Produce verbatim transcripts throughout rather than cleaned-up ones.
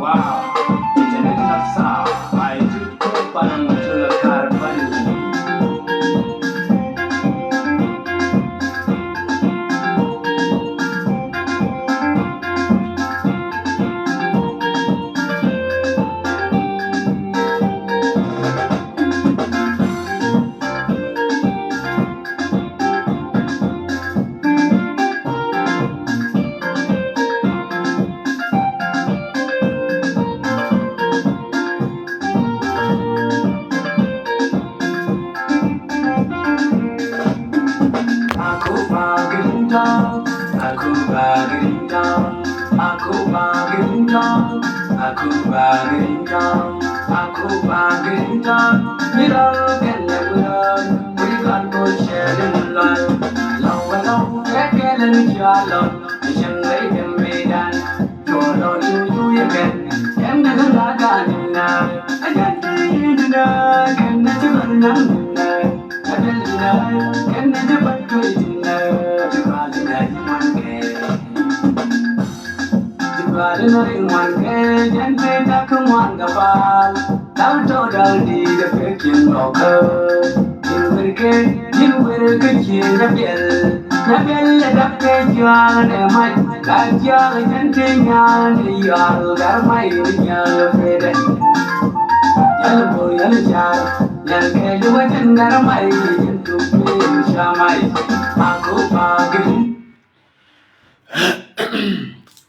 Wow, international sound by Tutko Palang Tula Karpani.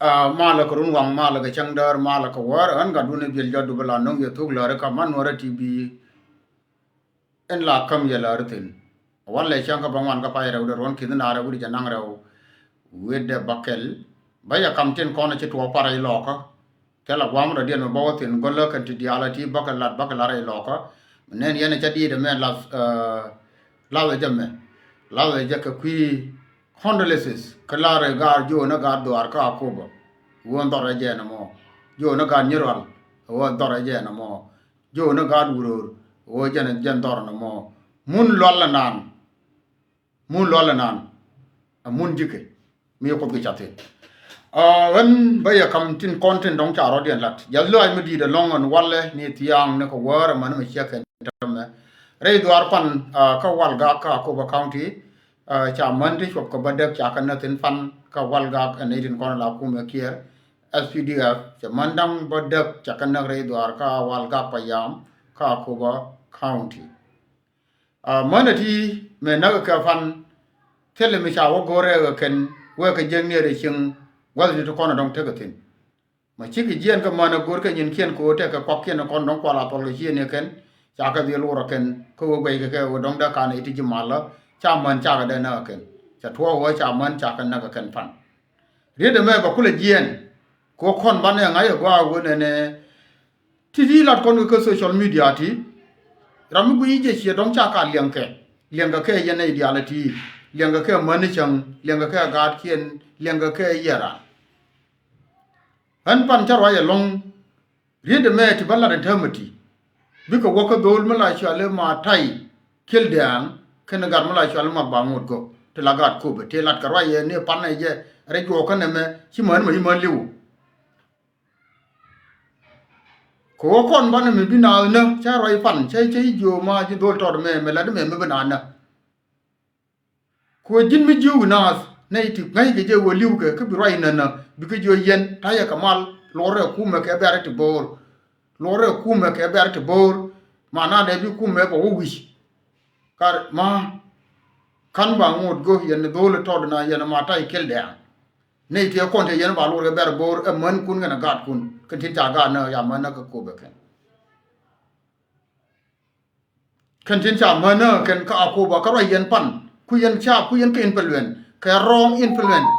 Aa, malɛ kɛ run waŋ, malɛ kɛ cäŋ däär, malɛ kɛ wäär. Ɣän gat wun i̱ biɛl jɔt dup ila nöŋ yɛ thuk läri kä man Nuäärä T V. Ɛn la käm yɛ läri thi̱n. Walɛ cäŋ kä bäŋuan kä pay rɛw dee ruɔ̱n ki̱n na rɛw wi̱cdɛ jɛ naŋ rɛw. Wi̱cdɛ bäkɛl. Bä yɛ kam tin kɔn ci tuɔɔk parɛ ilɔkä. Thilɛ gua̱a̱m rɔ diɛn mɛ bä wä thi̱n gölä kɛn ti diaal ɛ ti bäkɛ lat bäkɛ lat rɛy lɔkä. Mɛ nɛn yɛn ɛ cä diit ɛmɛ lath, ɛ, lath ɛ jɛ mɛ. Lath ɛ jɛ kɛ kui̱ condolences kä lar ɛ gaat jiö ni gaat dhuaar kä Akobo. Wä dhɔr ɛ jɛ nɛ mɔ. Jiö ni gaat Nyirwal. Wä dhɔr ɛ jɛ nɛ mɔ. Jiö ni gaat Wuror. Wä jɛn ɛ jɛn dhɔr nɛ mɔ. Mun lual ɛ naan. Mun lual ɛnan. Ɛ mun ji̱kɛ mi Kuoth kɛ ca thi̱n. Aa, ɣän bä yɛ kam tin kɔn tin dɔ̱ŋ ca rɔ̱diɛn la̱t. Jiath lɔaac mi di̱i̱t ɛlɔ̱ŋ ɛn walɛ ni thia̱a̱ŋ ni kɛ wäär ɛmɛn mi ciɛ kɛn täämɛ. Rɛy dhuaar pan, aa, kä Walgak kä Akobo County, aa, ca män ti cuɔp kɛ bädäk ca kɛ näk thi̱n pan kä Walgak ɛn nɛy tin kɔn la kumɛ Kiir, S P D F, ca män da̱ŋ bädäk ca kɛ näk rɛy dhuaar kä Walgak Payam kä Akobo County. Aa, mänä ti mëë näk kɛ pan thilɛ mi ca wä go̱rɛ kɛ kɛn wee kɛ jiäk ni rɛ cieŋ gua̱th ti ti kɔn a dɔ̱ŋ tekɛ thi̱n. Ma cikɛ jiɛɛn kä män a go̱r kɛ nyinkiɛn kɛ ɣöö tekɛ kuakiɛn kɔn dɔ̱ŋ kual a thɔl kɛ ciëëni kɛn ca kɛ dhil wurɛ kɛn kä ɣöö guɛckɛ kɛ ɣöö dɔ̱ŋ dee kan i̱ ti ji̱ malä ca män cakɛ dee näk kɛn. Ca tuɔɔk ɣöö ca män cakɛ näk kɛ kɛn pan. Riet ɛmɛ bɛ kulɛ jiɛɛn kɛ ɣöö kɔn banɛ ŋa̱c ɛ gɔaa ɣöö nɛnɛ Ti ti lat kɔn kɛ kä social media ti. Ram mi guiy jɛ ciɛ dɔ̱ŋ ca ka liɛŋkɛ. Liɛŋkɛ kɛ yɛn nɛy diaal ti. Liɛŋkɛ kɛ män ni cäŋ. Liɛŋkɛ kɛ gaatkiɛn. Liɛŋkɛ kɛ yɛra. Ɣän pan cä ruac ɛlɔ̱ŋ. Riet ɛmɛ ti bä lat ɛn täämɛ ti. Bikɛ wä kä dho̱o̱l mi la cuali ma tay. Kiel dɛ̈ɛ̈ŋ kɛnɛ gat mi la cuali ma ba ŋot gök. Ti la gat Kopɛ ti lat kɛ ruac ɛ ni pan ɛ jɛ rɛy juɔk kɛnɛ mɛ ci män mɛ ci män li̱w. Kɛ ɣöö kɔn banɛ mi bi naath nä cä ruac pan cä cä i̱ jiööma ji̱ dho̱l tɔt mɛ mɛ lat mɛ mi bi naath nä. Kɛ ɣöö ji̱n mi jiök naath nɛ i̱ ti ŋäc kɛ jɛ ɣöö li̱w kɛ kä bi ruac nä nä bi kä jiö yɛn ta̱yɛ kɛ mal luɔrɛ kumɛ kɛ bɛ̈rɛ ti bo̱o̱r. Luɔrɛ kumɛ kɛ bɛ̈rɛ ti bo̱o̱r. Ma na dee bi kumɛ bɛ wä wi̱c. Kar ma ka̱n ba ŋot go̱ yɛn dho̱l tɔt na yɛn ma ta̱y kel dɛ̈ɛ̈ŋ. Nɛy ti ɛ kɔn ti yɛn ba luɔr kɛ bɛr bo̱o̱r ɛ män kun kɛn ɛ gaat kun kɛn tin ca gaat nä ya män nä kɛ Kopɛ kɛn. Kɛn tin ca män nä kɛn kä Akobo kä ruac yɛn pan ku yɛn ca ku yɛn kɛ influence kɛ wrong influence.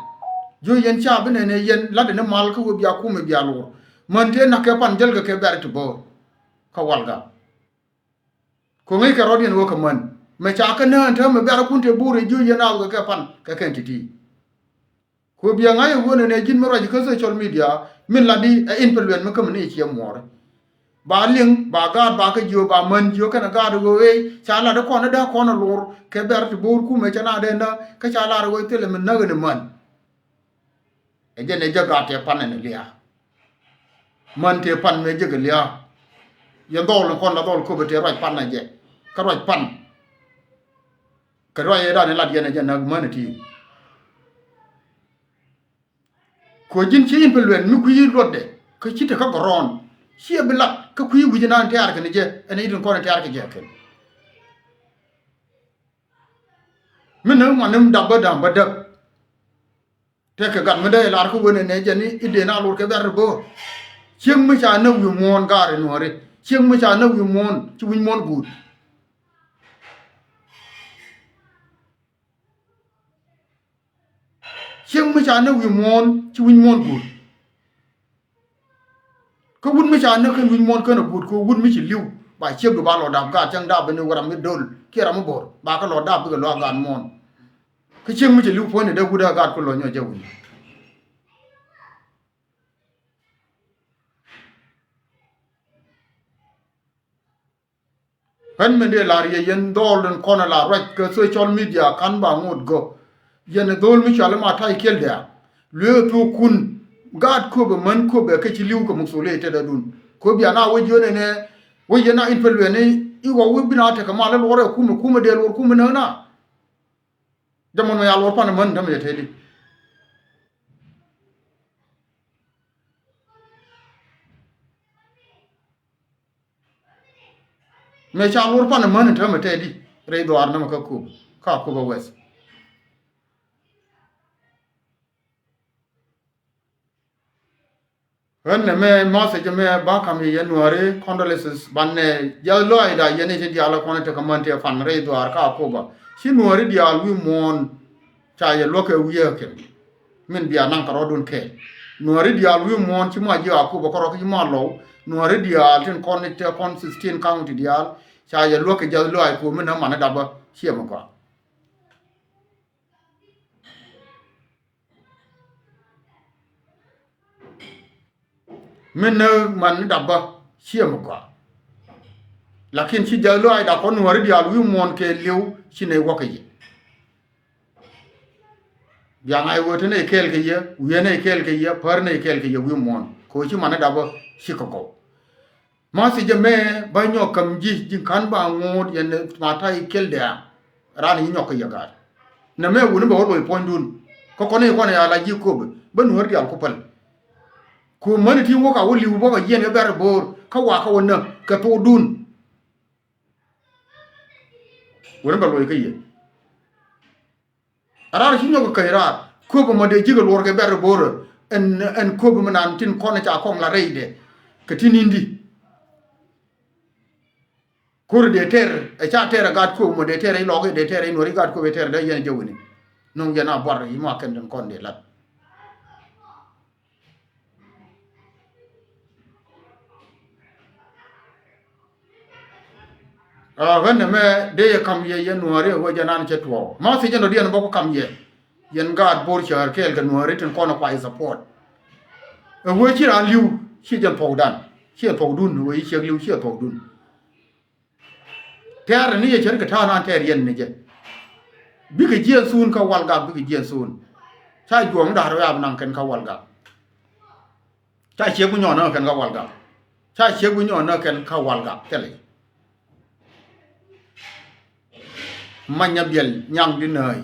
Jiö yɛn ca bi nɛn ɛ yɛn lat in mal kä wee bia kumɛ bia luɔr män ti ɛ na̱k kɛ pan jäl kɛ kɛ bɛr ti bo̱o̱r. Kä Walgak. Kɛ ŋäc kɛ rɔ̱diɛn wä kɛ män mɛ ca kɛ nään täämɛ bɛ̈rä kun tëë bo̱o̱r ɛ jiö yɛn a wä kɛ pan kɛ kɛn ti̱ti̱. Kɛ biɛ ŋa̱c ɛ ɣöö nɛnɛ ji̱n mi ruac kä social media min latdi ɛ influence mi kä mi ni ciɛ muɔɔri. Ba liŋ ba gaat ba kä jiö ba män jiö kɛnɛ gaat ɛ ɣöö ëë ca lat ɛ kɔn ɛ dee kɔn ɛ lor kɛ bɛ̈rä ti bo̱o̱r kumɛ cɛ na dee nä kä ca lar ɛ ɣöö thilɛ mi näk ɛn ɛ män. Ɛ jɛn ɛ jɛ gaat tɛ pan ɛn ɛ lia̱a̱. Män tëë pan mëë jek lia̱a̱. Yɛn dhɔl in kɔn la dhɔl köpɛ tëë ruac pan na jɛ. Kä ruac pan. Kɛ ruac ëë dan in lat yɛn ɛ jɛ näk män ɛ ti. Kɛ ji̱n ci influence mi kui̱ luɔtdɛ kä ci te kä gɔrɔɔn. Ciɛ bi lat kä kui̱ wi̱c inan tɛ̈r kɛn jɛ ɛn i̱ tin kɔn tɛ̈r kɛ jɛ kɛn. Mi näk ŋuan ni dap bä da̱a̱m bä däk. Tëëkɛ gat mi dee lar kä wen ɛnɛ jɛn i̱ dee na lor kɛ bɛr bo̱o̱r. Cieŋ mi ca näk wi̱i̱ muɔ̱ɔ̱n gaar in nuɔ̱ɔ̱ri. Cieŋ mi ca näk wi̱i̱ muɔ̱ɔ̱n ci wi̱c muɔ̱ɔ̱n guut. Cieŋ mi ca näk wi̱i̱ muɔ̱ɔ̱n ci wi̱c muɔ̱ɔ̱n guut. Kä wut mi ca näk kɛn wi̱c muɔ̱ɔ̱n kɛn a guut kɛ wut mi ci li̱w ba ciekdu ba lɔ dap gaat cäŋ dap ni wä ram mi dol kiɛ ram mi bo̱r ba kɛ lɔ dap bikɛ lɔ a gaat muɔ̱ɔ̱n. Kä cieŋ mi ci li̱w puɔ̱nyni dee wut a gaat ku lɔ nyɔc jɛ wi̱c. Ɣän min dee lar yɛ yɛn dhɔl in kɔn a la ruac kɛ social media ka̱n ba ŋot gɔ. Yɛn dhol mi cɔal i̱ ma ta̱y kiɛl dɛ̈ɛ̈. Lueek thok kun gaat köpɛ män köpɛ kɛ ci li̱w kɛ mukthol i̱ tetdädun. Köp yɛn a wec yön ɛnɛ wec yɛn a influence i̱ ɣɔw wec bin a tekɛ mal i̱ luɔr ɛ kumɛ kumɛ dee luɔr kumɛ näk na. Jɛ mɔn mɛ ya luɔr pan män tämɛ yɛ teti. Mëë ca luɔr pan män in tämɛ tɛt di rɛy dhuaar nɛmɛ kä Akobo, kä Akobo West. Ɣän nɛmɛ message mɛ ba kam yɛ yɛn Nuääri condolences banɛ jiath lɔaacda yɛn i̱ ti diaal kɔn i̱ tekɛ män ti ɛ pan rɛy dhuaar kä Akobo. Ci Nuääri diaal wi̱i̱ muɔ̱ɔ̱n ca yɛ luäk kɛ wiee kɛn. Min bia naŋ kɛ rɔɔdun kɛɛl. Nuääri diaal wi̱i̱ muɔ̱ɔ̱n ci ma ji̱ Akobo kärɔ̱ kä ci ma Lɔw. Nuääri diaal tin kɔn i̱ te kɔn sixteen county diaal ca yɛ luäk kɛ jiath lɔaac kuɔ min ɛ man i̱ dapä ciɛ mi gɔaa. Min ni man ni dap bä ciɛ mi gɔaa. Lakin ci jiath lɔaacda kɔn Nuääri diaal wi̱i̱ muɔ̱ɔ̱n kɛɛliw ci nɛy wä kɛ yɛ. Biaŋ a i̱ wee te nɛy kɛɛl kɛ yɛ, wiee nɛy kɛɛl kɛ yɛ, pär nɛy kɛɛl kɛ yɛ wi̱i̱ muɔ̱ɔ̱n. Kɛ ɣöö ci man ni dap bä ci kɛ gɔw. Message ɛmɛ bä nyɔk käm ji̱, ji̱ ka̱n ba ŋo̱o̱t yɛn ma ta̱y kɛl dɛ̈ɛ̈ŋ. Raan i̱ nyɔk kɛ yɛ gaat. Nɛmɛ wuni bɛ wä loc puɔ̱nydun. Kä kɔn i̱ kɔn ya la ji̱ Akobo bä Nuäär diaal ku päl. Ku mäni ti wä ka wä li̱w bä kɛ yiɛn kɛ bɛr bo̱o̱r kä wa kä wä näk kɛ thokdun. Wuni bɛ loc kä yɛ. A raar ci nyɔk käc raar. Kööp ɛmɔ dee ji̱ kɛ luɔr kɛ bɛr bo̱o̱rä. Ɛn, ɛn kööp ɛmɛ nan tin kɔn ca kɔŋ la rɛydɛ kɛ tin in di. Ko̱ri dee tɛr ɛ ca tɛr ɛ gaat kööp ɛmɔ dee tɛr ɛ ilɔk ɛ dee tɛr ɛ inuɔri gaat kööp ɛ tɛr ɛ dee yɛn jɛ wini. Nuŋ yɛn a buar ɛ i̱ ma kɛn tin kɔn dee lat. Aa, ɣän ɛmɛ dee yɛ kam yɛ yɛn Nuääri ɛ ɣöö jɛ nan cɛ tuɔɔk. Ma thiec ɛn dɔ̱diɛn bä ku kam yɛ. Yɛn gaat bo̱r cäär kɛɛl kɛ Nuääri tin kɔn ɛ kuay support. Ɛ ɣöö ci raan li̱w ci jɛn thuɔ̱kdan. Ci jɛn thuɔ̱kdun ɛ ɣöö ci ciek li̱w ci jɛn thuɔ̱kdun. Tɛɛr ni yɛ cär kɛ ta̱a̱ nan tɛɛr yɛn ni jɛ. Bikɛ jiɛɛn thuun kä Walgak, bikɛ jiɛɛn thuun. Ca juɔ̱ɔ̱ŋ da̱r wee a bi naŋ kɛn kä Walgak. Ca ciek wi̱c nyɔɔn näk kɛn kä Walgak. Ca ciek wi̱c nyɔɔn näk kɛn kä Walgak thilɛ. Ma Nyabiɛl nyaŋ di nääy.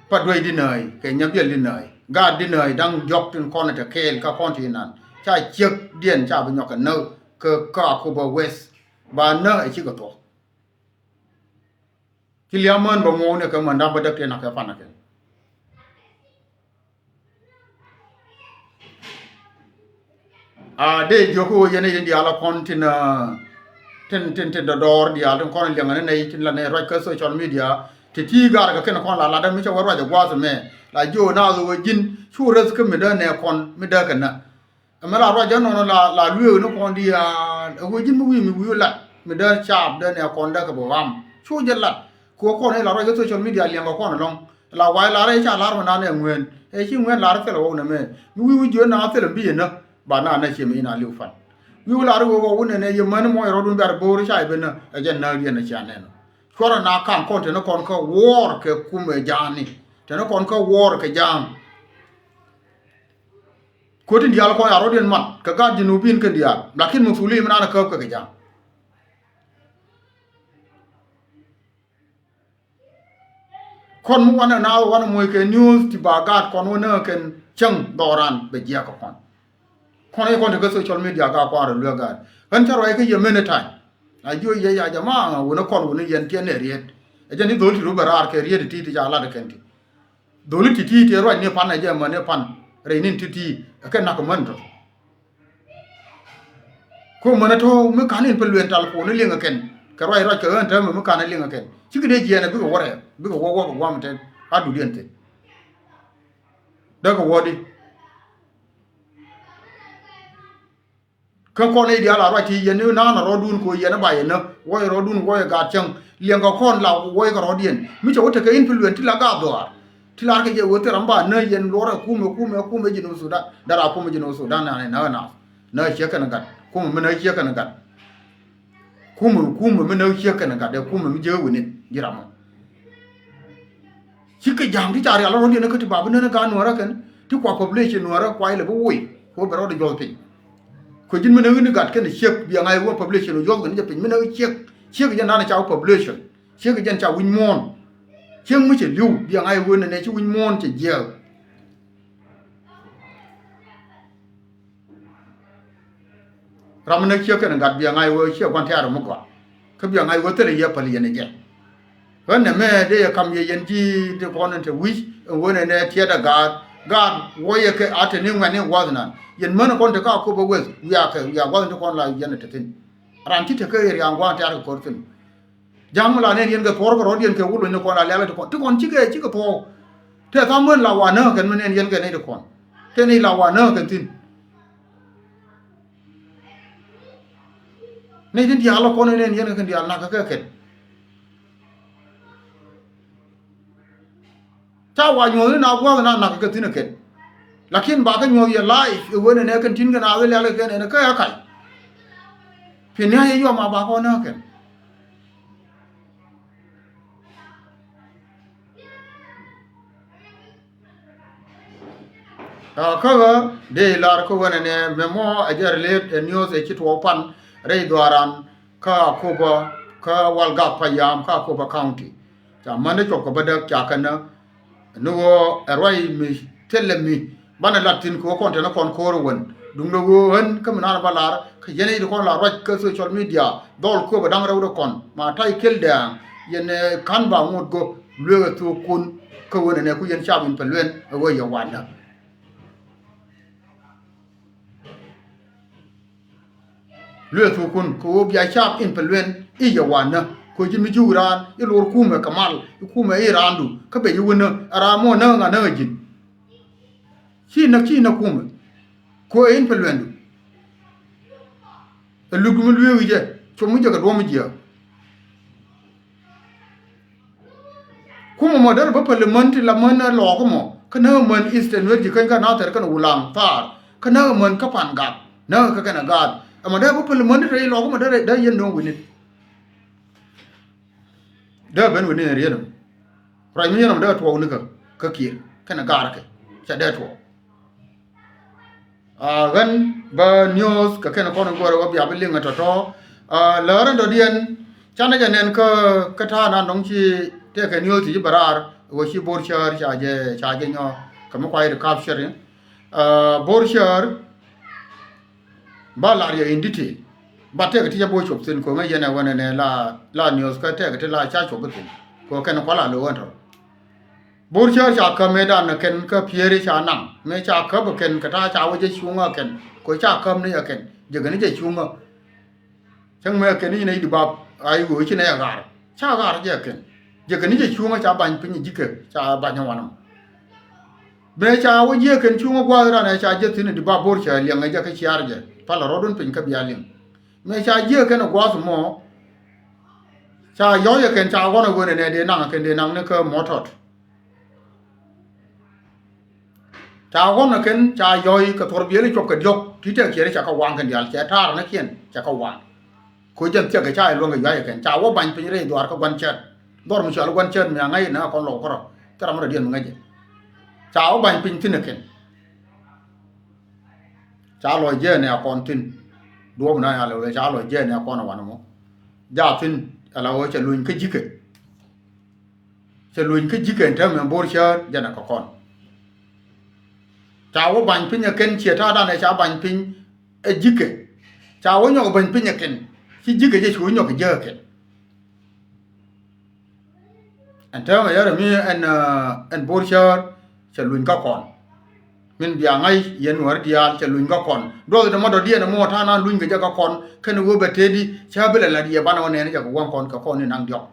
Pa duec di nääy kɛ Nyabiɛl di nääy. Gaat di nääy da̱ŋ diɔ̱k tin kɔn ɛ te kɛɛl kä kɔn ti nan. Ca ciek diɛn ca bi nyɔk kɛ näk kɛ kä Akobo West. Ba näk ɛ cikɛ thuɔ̱k. Ci lia̱a̱ män bä ŋuɔ̱ɔ̱k ni kɛ män da̱ŋ bä däk tëë nak kɛ pan kɛ. A dee jiök ɣöö yɛn i̱ diaal a kɔn tin, a, tin, tin, tin dɔdɔɔr diaal tin kɔn liɛŋä ni nɛy tin la nɛy ruac kä social media. Ti ti gaar kɛ kɛn kɔn la lat mi cɛ wä ruac a gua̱a̱th mɛ la jiök naath ɣöö ji̱n cu rɛth kä mi dee nɛ kɔn mi dee kɛ nä. Ɛmɛ la ruac jɛ nɔnɔ la, la lueek ni kɔn diaal. Ɛ ɣöö ji̱n mi wi̱i̱ mi wi̱i̱ lat mi dee caap dee nɛ kɔn dee kɛ bi ɣam. Cu jɛ lat kɛ ɣöö kɔn i̱ la ruac kɛ social media liɛŋkɛ kɔn ɛlɔ̱ŋ. La wa̱i̱ lar i̱ ca lar mi naan ɛ ŋuɛ̈ɛ̈n ɛ ci ŋuɛ̈ɛ̈n lar thilɛ ɣɔw nɛmɛ. Mi wi̱i̱ wi̱i̱ jiöt naath thilɛ bi yɛ näk ba naan ɛ ciɛ mi naath li̱w pan. Wi̱i̱ lar i̱ ɣöö ɣɔw wunɛ nɛ yɛ män mɔc rɔ̱dun bɛr bo̱o̱r ca i̱ bi näk ɛ jɛn näkdiɛn ɛ cia nɛn ɔ. Cuɔrɛ na kaŋ kɔn teni kɔn kä wuɔɔr kɛ kumɛ ja̱a̱ni. Teni kɔn kä wuɔɔr kɛ ja̱a̱ŋ. Koti diaal kɔn a rɔ̱diɛn mat kɛ gaat Junubin kɛn diaal, lakin masuliya mi nan a käp kɛ kɛ ja̱a̱ŋ. Kɔn mi wanɛ naath wanɛ moc kɛ news ti ba gaat kɔn wä näk kɛn cäŋ dhɔran bɛ jiɛk kɛ kɔn. Kɔn i̱ kɔn ti kä social media gaat kɔn rɛ luek gaat. Ɣän cä ruac kä yɛ many time. A jiö yɛ ya jama wunä kɔn wunä yɛn tiɛn nɛ riet. Ɛ jɛn i̱ dhol ti ru bɛ raar kɛ riet ti ti ca lat kɛn ti. Dholi ti̱ti̱ ti ruac ni pan ɛ jɛ män ni pan rɛy nin ti̱ti̱ ɛ kɛ nak män tɔ. Ko män ɛ tɔ mi kan in pä luɛn tal ko ni liŋ ɛ kɛn kɛ ruac ruac kɛ ɣän täämɛ mi kan ɛ liŋ ɛ kɛn cikɛ dee jiɛn ɛ bikɛ wä rɛɛk bikɛ wä wä kɛ guam tɛn a dudiɛn thin. Dee kɛ wä di. Kä kɔn i̱ diaal a ruac ti yɛn ni na̱a̱n a rɔɔdun ko yɛn ba yɛn nä wuɔc rɔɔdun wuɔc ɛ gaat cäŋ. Liɛŋkɛ kɔn la wuɔc kɛ rɔɔdiɛn mi cɛ wä tekɛ influence ti la gaat dhɔaar. Ti lar kɛ jɛ wee thil ram ba nä yɛn luɔrɛ kumɛ kumɛ kumɛ Junub Sudan. Dara kumɛ Junub Sudan na nä na nä ciek kɛn gat kumɛ mi nä ciek kɛn gat. Kumɛ kumɛ mi nä ciek kɛn gat dɛ kumɛ mi jek wi̱ni ji̱ ram mɔ. Cikɛ ja̱a̱ŋ ti ca rial rɔ̱diɛn kä ti ba bi nän gat nuäärä kɛn ti kua population nuäärä kua ilɛ bi woi. Kua bɛ rɔɔdɛ juɔth piny. Kua ji̱n mi nä wi̱ni gat kɛn ciek bia ŋa̱c wä population juɔth kɛn jɛ piny mi nä ciek. Ciek jɛn dan ca wä population. Ciek jɛn ca wi̱ny muɔ̱ɔ̱n. Ciek mi cɛ li̱w bia ŋa̱c wä nɛnɛ ci wi̱ny muɔ̱ɔ̱n cɛ jiɛɛk. Ram mi näk ciek kɛn gat bia ŋa̱c wee ciek gua̱n tɛ̈r mi gɔaa. Kä bia ŋa̱c wee thilɛ yɛ päl yɛn ɛ jɛ. Ɣän nɛmɛ dee yɛ kam yɛ yɛn ji̱ ti kɔn in te wi̱c in wen in ɛ tiɛt ɛ gaat. Gaat wä yɛ kɛ a te ni ŋuɛ̈tni gua̱th nan yɛn män kɔn te ka kop ɛ weth wiakɛ wiak gua̱th in te kɔn la yɛn ɛ te thi̱n. Ran ci te kä yɛ riaŋ gua̱a̱n tɛ̈r kɛ ko̱r thi̱n. Ja̱a̱ŋ mi la nɛn yɛn kɛ thuɔ̱ɔ̱r kɛ rɔ̱diɛn kɛ wulony ni kɔn la lɛ̈l ti kɔn ti kɔn cikɛ cikɛ thuɔ̱ɔ̱k. Tɛ tha̱a̱ŋ mën la wa näk kɛn mi nɛn yɛn kɛ nɛy ti kɔn tɛ nɛy la wa näk kɛn thi̱n. Nɛy tin diaal lɔ kɔn nɛn yɛn kɛ kɛn diaal nak kɛ kɛ kɛn. Ca wa nyuɔ̱th ni na gua̱th na nak kɛ thi̱n ɛ kɛn. Lakin ba kä nyuɔ̱th yɛ live ɛ wen ɛnɛ kɛn tin kɛn a wee lial kɛ kɛn ɛn kä ɛ kac. Pi̱n ni a yɛ yuɔm a ba kɔn näk kɛn. Kä ɣä dee lar kä wen ɛnɛ mɛ mɔ ɛ jɛ relate ɛ news ɛ ci tuɔɔk pan rɛy dhuaran kä Akobo kä Walgak Payam kä Akobo County. Ca män ni cuɔp kɛ bä däk ca kɛn ni ɣöö ɛ ruac mi thilɛ mi banɛ lat thi̱n kɛ ɣöö kɔn tɛn ni kɔn ko̱o̱r ɛ wän. Duundɛ ɣöö ɣän kä mi naan ba lar kä yɛn i̱ ti kɔn la ruac kä social media dhɔl kööbä da̱ŋ rɛw ti kɔn ma ta̱y kel dɛ̈ɛ̈ŋ yɛn ɛ ka̱n ba ŋot gök lueek ɛ thuɔ̱ɔ̱kun. Kä ɣöö nɛnɛ ku yɛn cap in pɛ luɛn ɛ ɣöö yɛ wanä. Luee thukun kɛ ɣöö bia cap in pɛ luɛn i̱ yɛ wanä. Kɛ ji̱ mi ji̱ wi̱i̱ raan i̱ luɔr kumɛ kɛ mal i̱ kumɛ i̱ raandu kä bɛ ji̱ wänä. Ɛ raan mɔ näk ŋa näk ɛ ji̱n. Ci näk ci näk kumɛ kɛ ɣöö in pɛ luɛndu. Ɛ lukdu mi lueek i̱ jɛ com i̱ jɛ kɛ duɔ̱m i̱ jiääk. Kumɛ mɔ derɛ bä päl män ti la män ɛ lɔɔk mɔ kä näk män Eastern Nuer ji̱ käny kä Nathɛr kɛn Wulaŋ thaar kä näk män kä Pan Gak näk kä kɛn ɛ gaat. Ɛmɔ derɛ bä päl män ti rɛy lɔɔk mɔ derɛ dee yɛn nööŋ wi̱ni. Dee ben wi̱ni ɛ riet ɛmɔ ruac mi yɛn ɛmɔ dee tuɔɔk ni kä kä kiɛr kɛn ɛ gaat kɛ cɛ dee tuɔɔk. Aa, ɣän bä news kɛ kɛn kɔn in guɔrɛ wä bia bi liŋ ɛ tɔ̱tɔ̱. Aa, läär in dɔ̱diɛn canɛ jɛ nɛn kä kä ta̱a̱ nan dɔ̱ŋ ci tëëkɛ news ti ci bɛ raar wä ci Bor Cäär ca jɛ ca jɛ nyɔ kɛ mi kuay ri kap cɛr in. Aa, Bor Cäär ba lar yɛ in detail. Ba tëëkɛ ti ca bo̱o̱ cop thi̱n ko̱ŋɛ yɛn ɛ wänɛ nɛ la la news kä tëëkɛ ti la ca cop bi thi̱n ko̱ kɛn kuala lo̱w ɛn tɔ̱. Bor Cäär ca käm mëëdan ɛ kɛn kä Pieri ca naŋ mëë ca käp ɛ kɛn kɛ ta̱a̱ ca wä jɛ cuŋä ɛ kɛn kɛ ca käm ni ɛ kɛn jɛ kɛn ni jɛ cuŋä. Cäŋ mëë ɛ kɛn ni nɛy di bap a i̱ ɣöö ci nɛy ɛ ɣaar ca ɣaar jɛ ɛ kɛn jɛ kɛn ni jɛ cuŋä ca bany piny ji̱ kɛ ca bany ɛ wanɛ mɔ. Mëë ca wä jiɛ kɛn cuŋä gua̱a̱th ran ɛ ca jɛ thi̱n di bap Bor Cäär liɛŋ ɛ jɛ kä ciaar jɛ palɛ rɔɔdun piny kä bia liŋ. Mëë ca jiɛ kɛn ɛ gua̱a̱th mɔ ca yɔ̱c ɛ kɛn ca ɣɔn ɛ ɣöö nɛ nɛ dee naŋ ɛ kɛn dee naŋ ni kä mɔtɔt. Ca ɣɔn ɛ kɛn ca yɔ̱c kɛ thuɔ̱r biëël i̱ cuɔp kɛ diɔ̱k ti tɛk ciɛɛr i̱ ca kɛ waŋ kɛn diaal cɛ ta̱a̱r ni kiɛn ca kɛ waŋ. Koc jɛn thiɛk kɛ ca yɛ luäŋ kɛ yua̱c ɛ kɛn ca wä bany piny rɛy dhuaar kä gua̱n cäät. Dhɔr mi cɔal i̱ gua̱n cäät mi a ŋäc i̱ nɛ kɔn lɔw kärɔ̱. Thil ram mi rɔ diɛn mi ŋäc jɛ ca wä bany piny thi̱n ɛ kɛn. Ca lɔc jɛɛn ɛ kɔn thi̱n. Duɔ̱ɔ̱p na ya lɛ wee ca lɔc jɛɛn ɛ kɔn ɛ wanɛ mɔ. Jaa thi̱n ala ɣöö cɛ luny kä ji̱kɛ. Cɛ luny kä ji̱kɛ ɛn täämɛ bo̱r cäär jɛn ɛ kɛ kɔn. Ca wä ba̱ny piny ɛ kɛn ciɛ ta̱a̱dan ɛ ca ba̱ny piny ɛ ji̱kɛ. Ca wä nyɔk ba̱ny piny ɛ kɛn ci ji̱kɛ jɛ cu nyɔk jääk kɛn. Ɛn täämɛ yɛrɛ mi ɛn, ɛn bo̱r cäär cɛ luny kä kɔn. Min bia ŋa̱c yɛn nuɔ̱ɔ̱ri diaal cɛ luny kä kɔn. Duɔth dee mɔ dɔ̱diɛn ɛmɔ ta̱a̱ na luny kɛ jɛ kä kɔn kɛn ɣöö bɛ tëëdi cä bi lɛ la̱t yɛ banɛ wä nɛɛni jɛ kɛ wäŋ kɔn kɛ kɔn ni naŋ diɔ̱k.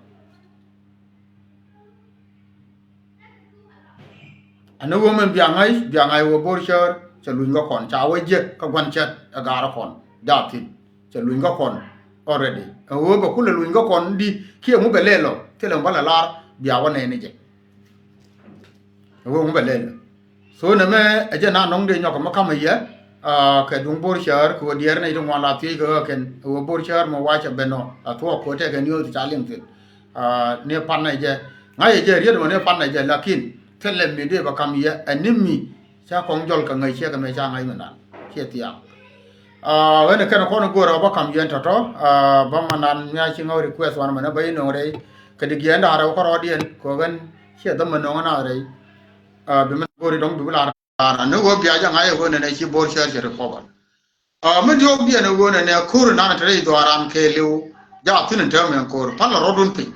Ɛn ɣöö min bia ŋa̱c bia ŋa̱c ɣöö bo̱r cäär cɛ luny kä kɔn ca wä jiɛk kä gua̱n cät ɛ gaarä kɔn. Jaa thi̱n cɛ luny kä kɔn already. Ɛ ɣöö bɛ kulɛ luny kä kɔn di kiɛ ŋu bɛ lɛl ɔ thilɛ ŋu bä lɛ lar bia wä nɛɛni jɛ. Ɛ ɣöö ŋu bɛ lɛl ɔ. So nɛmɛ ɛ jɛ na nɔŋ dee nyɔk mɛ ka̱mɛ yɛ. Kɛ duŋ bo̱r cäär kɛ ɣöö diɛɛr nɛy ti ŋuan la thiec kɛ ɣä kɛn ɛ ɣöö bo̱r cäär mɛ wa̱cä ben ɔ la thuɔɔk kɛ ɣöö tɛkɛ ni ɣöö ti ca liŋ thi̱n. Ni pan nɛ jɛ ŋa̱c ɛ jɛ riet mɔ ni pan nɛ jɛ lakin thilɛ mi dee bɛ ka̱m yɛ ɛ ni mi ca kɔŋ jɔl kɛ ŋäc ciɛ kɛ mɛ ca ŋa̱c mi nan ciɛ thiaŋ. Ɣän ɛ kɛn kɔn go̱o̱rä bä ka̱m yɛn tɔ̱tɔ̱ bä ma nan mia ci ŋäw request wanɛ mɛnɛ bä inɔŋ rɛy kɛ di giɛn da̱rɛ wä kärɔɔdiɛn kɛ ɣän ciɛ dhämɛ nɔŋ na rɛy. Bi mɛ go̱o̱ri dɔ̱ŋ bi bi lar. Ni ɣöö bia jɛ ŋa̱c ɛ ɣöö nɛnɛ ci bo̱r cäär cɛ ri kɔbal. Mi diɔ̱ɔ̱k diɛn ɛ ɣöö nɛnɛ ko̱r nan te rɛy dhuaaran kɛɛliw. Jaa thi̱n in täämɛ ɛn ko̱r pal la rɔɔdun piny.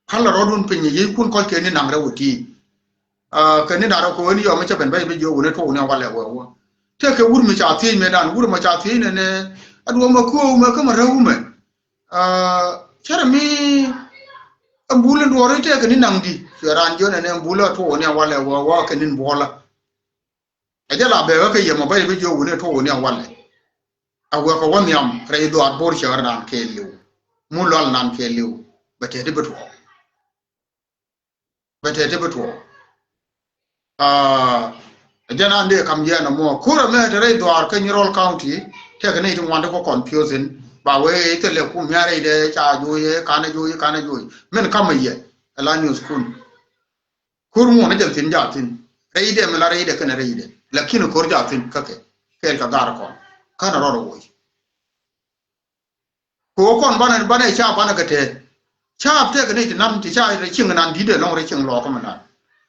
Pal la rɔɔdun piny yiëëkun kɔc kɛ ni naŋ rɛw ɛ ti̱i̱. Kɛ ni naŋ rɛw kɛ ɣöö ni yɔm mi cä ben bä i̱ bi jiök wuni tuɔɔk ni walɛ wee wä. Tëëkɛ wur mi ca thiec mëëdan wur mi ca thiec nɛnɛ. Aduɔ̱ɔ̱m ɛ kööw mɛ kä mɛ räw mɛ. Cärɛ mi ɛn bul in duɔɔr i̱ tëëkɛ ni naŋ di cuɛ raan jiök nɛnɛ ɛn bul ɛ tuɔɔk ni walɛ wee wä kɛ ni̱n buɔlä. Ɛ jɛ la bɛɛkä kɛ yɛ mɔ bä i̱ bi jiök wuni tuɔɔk wuni a walɛ. A wekɛ wä nhiam rɛy dhuaar bo̱r cäär nan kɛɛliw. Mu lual nan kɛɛliw bɛ tɛt i̱ bi tuɔɔk. Bɛ tɛt i̱ bi tuɔɔk. Ɛ jɛ nan dee kam yɛn ɛmɔ ko̱r ɛmɛ te rɛy dhuaar kä Nyirol County. Tɛkɛ ni ti ŋuan ti kɔ confusion ba wee i̱ thilɛ kum mia̱r rɛy dee ca juuc i̱ kanɛ juuc i̱ kanɛ juuc min kamɛ yɛ. Ɛ la news kun. Ko̱r ŋuɔ̱n ni jɛn thi̱n jaa thi̱n rɛydɛ mi la rɛydɛ kɛnɛ rɛydɛ lakin ko̱r jaa thi̱n kä kɛ kɛɛl kɛ gaar kɔn. Känɛ rɔɔdɛ woc kɛ ɣöö kɔn banɛ banɛ caap banɛ kɛ tɛɛth. Caap tëëkɛ ni ti nam ti ca rɛ cieŋ nan di̱tdɛ lɔ̱ŋ rɛ cieŋ lɔɔkä mi nan.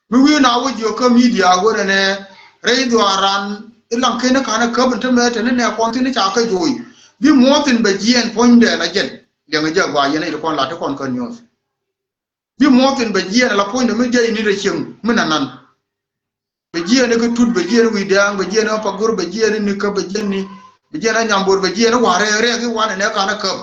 Mi wi̱i̱ na wä jiök kä media ɣöö nɛnɛ rɛy dhuaaran i̱ laŋ ken i̱ ka̱n i̱ käp in te mɛ te ni nɛ kɔn thi̱n i̱ ca kä jo̱o̱c. Bi muɔ̱ɔ̱th in bɛ jiɛɛn puɔ̱nydɛ la jɛn liɛŋ i̱ jɛ gɔaa yɛn i̱ ti kɔn lat ti kɔn kä news. Bi muɔ̱ɔ̱th in bɛ jiɛɛn ala puɔ̱nydɛ mi jiɛc ni rɛ cieŋ mi nanan. Bɛ jiɛɛn i̱ kä tut bɛ jiɛɛn i̱ wi̱i̱ dɛ̈ɛ̈ŋ bɛ jiɛɛn i̱ kä pagor bɛ jiɛɛn i̱ nikä bɛ jiɛɛn i̱ bɛ jiɛɛn i̱ nyambor bɛ jiɛɛn i̱ wa̱rɛ rɛɛk i̱ wanɛ nɛ ka̱n i̱ käp.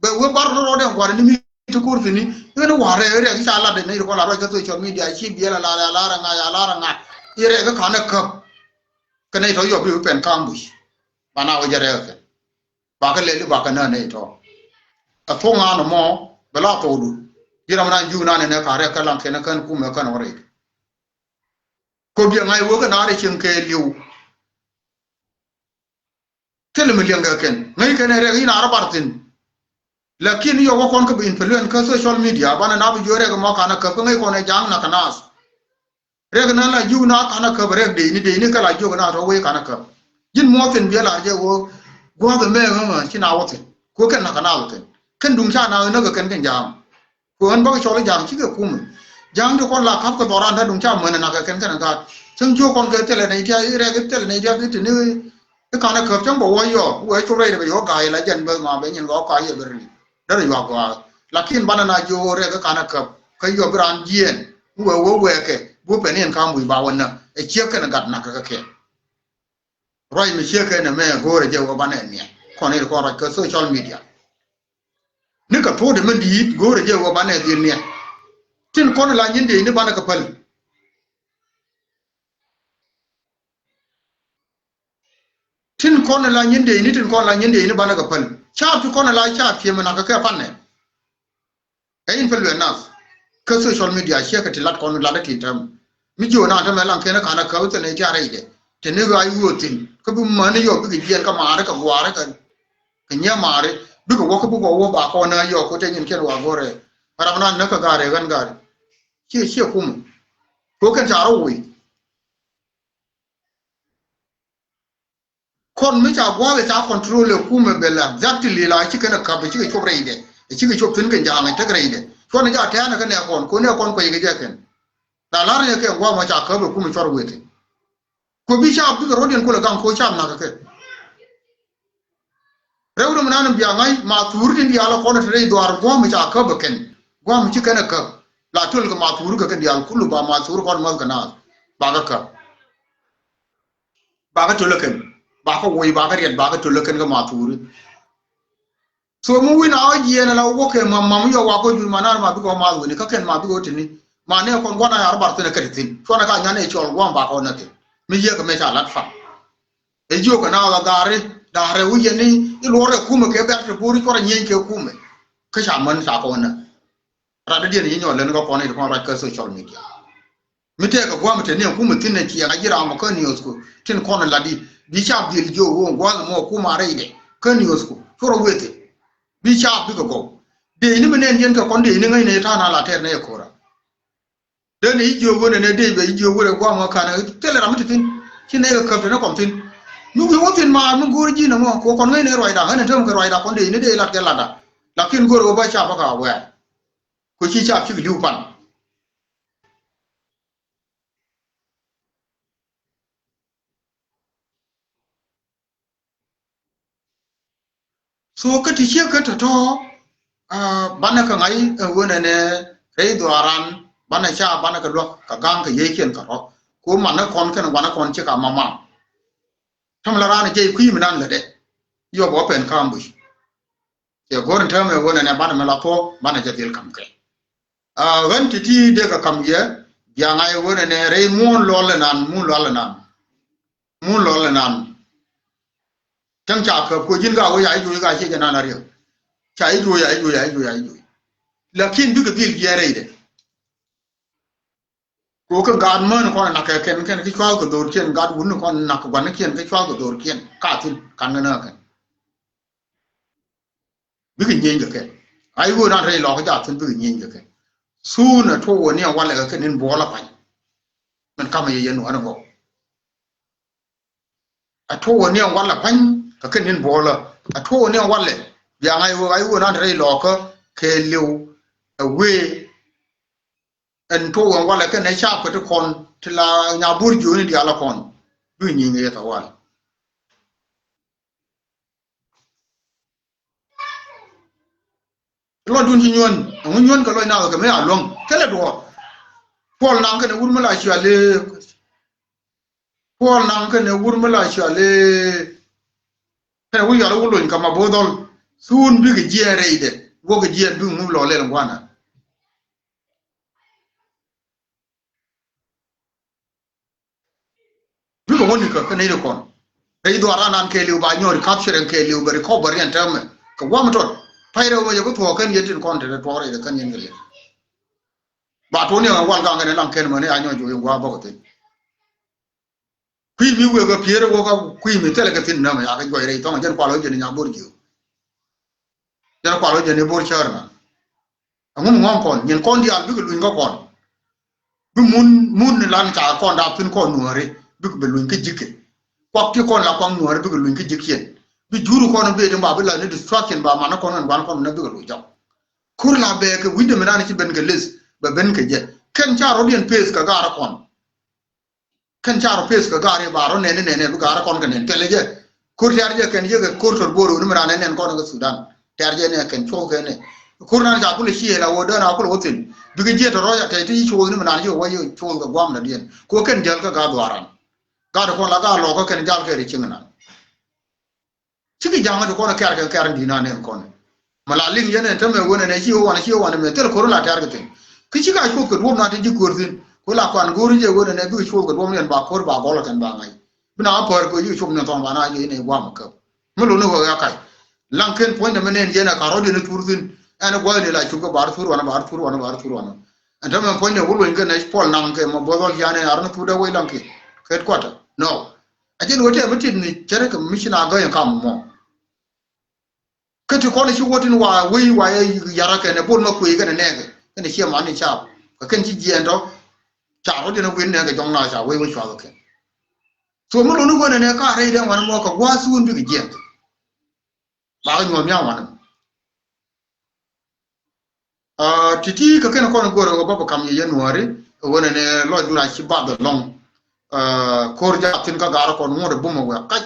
Bɛ wee bar ni rɔɔdɛ wa̱rɛ ni mi ti kur thi̱n i̱ ɣän i̱ wa̱rɛ rɛɛk i̱ ca lat i̱ nɛy ti kɔn la ruac kä social media ci biɛl a lar a lar a ŋa̱c a lar a ŋa̱c i̱ rɛɛk i̱ ka̱n i̱ käp. Kɛ nɛy tɔ̱ yɔp i̱ pɛn ka̱m buc. Ba na wä jɛ rɛɛk kɛ. Bakä lɛli bakä nä nɛy tɔ. Ɛ thuɔ̱ŋ an mɔ bɛ la thokdu. Ji̱ ram nan juuk nan nɛ ka rɛk kä laŋ kɛn kän kumɛ kän wä rɛk. Kɔ biɛ ŋa̱c wä kɛ na rɛ cieŋ kɛ liw. Thilɛ mi liɛŋ kɛ kɛn ŋäc kɛn ɛ rɛk in a rɔ bar thi̱n. Lakin yɔ wä kɔn kä bi influence kä social media banɛ na bi jiö rɛk mɔ kanɛ käp kä ŋäc kɔn ɛ ja̱a̱ŋ na kɛ naath. Rɛk na la jiök na ka̱n a käp rɛk dee ni dee ni kä la jiök na tɔ wee ka̱n a käp. Ji̱n muɔth thi̱n biɛ lar jɛ ɣöö gua̱a̱th ɛmɛ ɣäŋä ci na wä thi̱n. Kuɛ kɛn na ka̱n a wä thi̱n kɛn duŋ ca na ɣän näk kɛ kɛn kɛn ja̱a̱ŋ. Kuɛ ɣän bäkɛ cɔl i̱ ja̱a̱ŋ cikɛ kumɛ. Ja̱a̱ŋ ti kɔn la ka̱p kɛ dhɔran däduŋ ca män na kɛ kɛn kɛn a gaat cäŋ jiök kɔn kɛ thilɛ nɛy tiak i̱ rɛk i̱ thilɛ nɛy tiak i̱ te ni. I̱ ka̱n a käp cäŋ bɛ wä yɔɔk wee cop rɛy rɛ bɛ yɔɔk ga̱a̱c la jɛn bäth ma bɛ nyin gɔɔk ka yɛ bɛ rɛl. Derɛ yuak gɔaa. Lakin banɛ na jiök ɣöö rɛk i̱ ka̱n a käp kä yɔp bi raan jiɛɛn. Wee wee wɛɛkɛ bu pɛn in ka̱m wi̱i̱ ba wä näk ɛ ciek kɛn gat nakä kä kɛn. Ruac mi ciek kɛn ɛmɛ go̱o̱rɛ jɛ wä banɛ niɛn kɔn in kɔn ruac kä social media. Ni kɛ thokdɛ mi di̱i̱t go̱o̱rɛ jɛ wä banɛ dhil niɛn. Tin kɔn la nyin dee ni banɛ kɛ päl. Tin kɔn la nyin dee ni tin kɔn la nyin dee ni banɛ kɛ päl. Caap ti kɔn la caap ciɛ mi nakä kɛ panɛ. Ɛ in päl wɛ nath kä social media ciɛ kɛ ti lat kɔn lat ti tɛm. Mi jiö na tɛmɛ laŋ kɛn ka̱n a käp thilɛ ti a rɛydɛ. Ti ni ɣa̱c wöö thi̱n kä bi mäni yɔ bikɛ jiɛn kä maari kɛ guaari kɛ kɛ nyɛ maari bikɛ wä kä bikɛ wä ba kɔn a yɔ ko te nyin kɛn wa go̱rɛ. Ram na näk kä gaari ɣän gaari. Ciɛ ciɛ kumɛ. Ko kɛn ca rɔ woi. Ko Kɔn mi ca gua̱a̱th ca control ɛ kumɛ bɛ la exactly la ci kɛn ɛ käp ɛ cikɛ cop rɛydɛ. Ɛ cikɛ cop thi̱n kɛ ja̱a̱ŋ ɛ tek rɛydɛ. Cuɔn ɛ ja tɛ̈ɛ̈n ɛ kä nɛ kɔn, kɔn ɛ kɔn kuɛc kɛ jɛ kɛn. La la̱r ni ɛ kɛ gua̱a̱th mɔ ca käp ɛ kumɛ cuɔr wetɛ. Kɛ bi ca bikɛ rɔ̱diɛn kulɛ gaŋ kɛ ca nak ɛ kɛ. Rɛw ni mi nan bia ŋa̱c ma thuuri tin diaal ɛ kɔn ɛ te rɛy dhuaar gua̱a̱th mɔ ca käp ɛ kɛn. Gua̱a̱th mɔ ci kɛn ɛ käp. La töl kɛ ma thuuri kɛ kɛn diaal kulu ba ma thuuri kɔn mäth kɛ naath. Ba kɛ käp. Ba kä töl ɛ kɛn, ba kä woc, ba kä riɛt, ba kä töl ɛ kɛn kä ma thuuri. So mi wi̱n a ɣä jiɛɛn ala wä kɛ mam, mam yɔ wa kä jur ma nar ma bikɛ wä ma wi̱ni kä kɛn ma bikɛ wä tini. Ma nɛ kɔn gua̱n a yar bar thin ɛ kɛ ti thin. Cuɔn ɛ ka nyan ɛ cɔl gua̱n ba kɔn ɛ thin. Mi yiëë kɛ mɛ ca lat fan. Ɛ jiök kɛ na ɣä gari, da̱rɛ wi̱c yɛn ni i̱ luɔr ɛ kumɛ kɛ bɛr ti buri cuɔr ɛ nyieny kɛ kumɛ. Kä ca män ca kɔn ɛ. Rat dee diɛn yi nyɔl lɛn kä kɔn i̱ ti kɔn ruac kä social media. Mi tɛɛk kɛ gua̱a̱m tɛ ni ɛ kumɛ thi̱n ɛ ciɛŋ a ji̱ ram kä news ku tin kɔn ɛ lat i̱ bi ca dhil jiök wä gua̱a̱th mɔ kumɛ a rɛydɛ kä news ku curɔ wethɛ. Bi ca bikɛ gɔw. Dee ni mi nɛn yɛn kɛ kɔn dee ni ŋäcnɛ ta̱a̱ na la tɛɛr nɛ yɛ ko̱ra. Dee ni i̱ jiök wä nɛ nɛ dee bɛ i̱ jiök wä rɛ gua̱a̱m ŋä ka̱n ɛ thilɛ ram mi ti thi̱n. Ci nɛ kɛ käp tɛ ni kɔn thi̱n. Mi wi̱i̱ wä thi̱n ma mi go̱o̱r ji̱n ɛmɔ kɛ wä kɔn ŋäcnɛ ruacda ɣän ɛ täämɛ kɛ ruacda kɔn dee ni dee lat kɛ latda. Lakin go̱o̱r wä bä ca bä ka wɛɛr. Ku ci cap cik li̱w pan. So kä ti ciek kä tɔ̱tɔ̱, ah, banɛ kɛ ŋa̱c ɛ wen ɛnɛ rɛy dhuaaran, banɛ ca, banɛ kɛ luäk kɛ ga̱ŋ kɛ yiëëckiɛn kɛ rɔ. Ku manɛ kɔn kɛn wanɛ kɔn ci ka mamam. Täämɛ la raan jɛ kui̱ mi nan lätdɛ. Yɔ bɛ wä pɛn ka̱a̱m buc. Cɛ go̱r in täämɛ wen ɛnɛ banɛ mɛ la thuɔ̱k, banɛ jɛ dhil ka̱m kɛ. Ah, ɣän ti̱ti̱ dee kɛ ka̱m yɛ, bia ŋa̱c wen ɛnɛ rɛy muɔ̱ɔ̱n luɔl ɛnan, muɔ̱ɔ̱n luɔl ɛnan. Muɔ̱ɔ̱n luɔl ɛnan. Cäŋ ca käp kɛ ji̱n ka wee ca i̱ juɔc ka ciɛ jɛ nan a riɛk. Ca i̱ juɔc, ca i̱ juɔc, ca i̱ juɔc, ca i̱ juɔc. Lakin bikɛ dhil jiɛɛn rɛydɛ. Kɛ kɛ gaat män kɔn nak kɛ kɛn, kɛn kɛ cua̱th kɛ dho̱rkiɛn, gaat wun kɔn nak kɛ gua̱nikiɛn kɛ cua̱th kɛ dho̱rkiɛn. Ka thi̱n, kan kɛ nääkɛn. Bikɛ nyieny kɛ kɛn. A i̱ ɣöö nan rɛy lɔɔk jaathin bikɛ nyieny kɛ kɛn. Thuun ɛ tuɔk wä ni ɛ walɛ kɛ kɛn in buɔl a pa̱ny. Min kamɛ yɛ yɛn wä ni gɔw. Ɛ tuɔk wä ni ɛ walɛ pa̱ny kɛ kɛn in buɔl a. Ɛ tuɔk wä ni ɛ walɛ. Bia ŋa̱c ɣöö a i̱ ɣöö nan rɛy lɔɔkä kɛ liw ɛ wee. Ɛn tuɔk wä ni walɛ kɛn ɛ caap kɛ ti kɔn ti la nyabur jiöni diaal a kɔn. Bikɛ nyieny kɛ yɛ thawal. Lɔcdun ci nyuɔ̱n, ɛŋu nyuɔ̱n kɛ lɔc nath kɛ mi a luäŋ, thilɛ duɔ̱ɔ̱r. Puɔl naŋ kɛnɛ wur mi la cuali. Puɔl naŋ kɛnɛ wur mi la cuali. Kɛnɛ wur yual wur lony kɛ ma bo̱o̱th dhɔl. Thuun bikɛ jiɛɛn rɛydɛ, wäkɛ jiɛɛn bikɛ ŋup lɔ lɛl ŋuana. Bikɛ wä nikä kä nɛy ti kɔn. Rɛy dhuaaran an kɛɛliw ba nyɔri capturing kɛɛliw bɛ recovery ɛn täämɛ. Kɛ guam tɔt. Pay rɛw mɛ jɛ bi thuɔɔk kɛn yɛ tin kɔn te tuɔɔk rɛy kɛn yɛn kɛ liɛt. Ba tuɔɔk ni ɛn wal gaŋ kɛn ɛ laŋ kɛn mɛ ni a nyɔk juɔc in gua̱a̱ bäkɛ thi̱n. Kui̱ mi wek ɛ pier ɛ wä ka kui̱ mi thilɛ kɛ thi̱n näämɛ a kɛ juɔc rɛy thɔŋ jɛn kual wä jɛn in nya bor jiök. Jɛn kual wä jɛn in bor cäär na. Ɛŋu mi ŋɔ̱ɔ̱ŋ kɔn, nyin kɔn diaal bikɛ luny kä kɔn. Bi mun, mun ni lan ca kɔn dap thi̱n kɔn nuääri, bikɛ bɛ luny kä ji̱kɛ. Kuak ti kɔn la kuak nuääri bikɛ luny kä ji̱kiɛn. Bi juri kɔn bi ti ba bi la ni destruction ba man kɔn ɛn guan kɔn ni bikɛ luny jɔk. Kur la bɛ kɛ wi̱cdɛ mi nan ci ben kɛ lith, bɛ ben kɛ jɛ. Kɛn ca rɔ̱diɛn peth kɛ gaarä kɔn. Kɛn ca rɔ peth kɛ gaari ba rɔ nɛn nɛn bi gaari kɔn kɛ nɛn kɛlɛ jɛ. Kur tɛr jɛ kɛn jɛ kɛ kur tɔr bor wuni mi ran nɛn kɔn kɛ Sudan. Tɛr jɛ nɛ kɛn cuɔk kɛ nɛ. Kur nan ca kulɛ ci hela wä dön a kulɛ wä thin. Bikɛ jiɛ tɔ rɔ ya tɛ ti cuɔk ni mi nan jɛ wä yɛ cuɔk kɛ guam na diɛn. Ko kɛn jɛl kɛ ga dhuaran. Gaari kɔn la ga lɔ kɛ kɛn jal kɛ ri cieŋ nan. Cikɛ ja̱ŋä ti kɔn kɛ̈r kɛ kɛ̈r in di̱t nan nɛn kɔn. Mɛ la liŋ yɛn ɛn tämɛ wen ɛn ɛ ci ɣöö wanɛ ci ɣöö wanɛ mɛ thil ko̱r in la tɛ̈r kɛ thi̱n. Kä cikɛ a cuoth kɛ duɔ̱p nan ti ji̱ kuäär thi̱n. Kɛ la kuan go̱o̱r in jɛ wen ɛn ɛ bikɛ cuoth kɛ duɔ̱p ni ɛn ba ko̱r ba gɔl kɛn ba ŋa̱c. Bi na wä päär kɛ ɣöö cikɛ cop ni thɔŋ ba na jɛ in ɛ gua̱a̱m ɛ käp. Mi lo̱n ni ɣöö ya kac. Laŋ ken puɔ̱nydɛ mi nɛn yɛn ɛ ka rɔ̱diɛn i̱ thur thi̱n. Ɛn ɛ gua̱a̱th ni la cop kɛ ba rɔ thur wanɛ ba rɔ thur wanɛ ba rɔ thur wanɛ. Ɛn tämɛ puɔ̱nydɛ wä luɔ̱ny kɛn ɛ Puɔl Naŋ kɛ mɔ buɔth wä lian ɛn a rɔ ni thur dee wec laŋ kiɛ. Kɛ kuatɛ. No. A jɛn wä tɛm mi tit ni cɛrɛ kɛ mi ci na gäny kam mɔ. Kä ti kɔn ci wä tin wa wei wa yɛ yara kɛn ɛ bot ma kuey kɛn ɛ nɛɛkɛ kɛn ɛ ciɛ man ni cap kɛ kɛn ci jiɛɛn tɔ. Ca rɔ jɛn ɛ wen nɛɛkɛ jɔŋ na ca wei wä cuath kɛn. Tuɔm mi luni wen ɛnɛ ka rɛy dee wan mɔ kɛ gua̱a̱th wun bikɛ jiɛth. Ba kɛ nyuɔ̱th mia̱a̱ wanɛ. Aa, ti̱ti̱ kɛ kɛn kɔn go̱rɛ ɣöö bä bä kam yɛ January, ɣöö nɛnɛ lɔcdun a ci bath ɛlɔ̱ŋ. Aa, ko̱r jaathin kä gaarä kɔn ŋuɔ̱t ɛ bumɛ wɛɛk kac.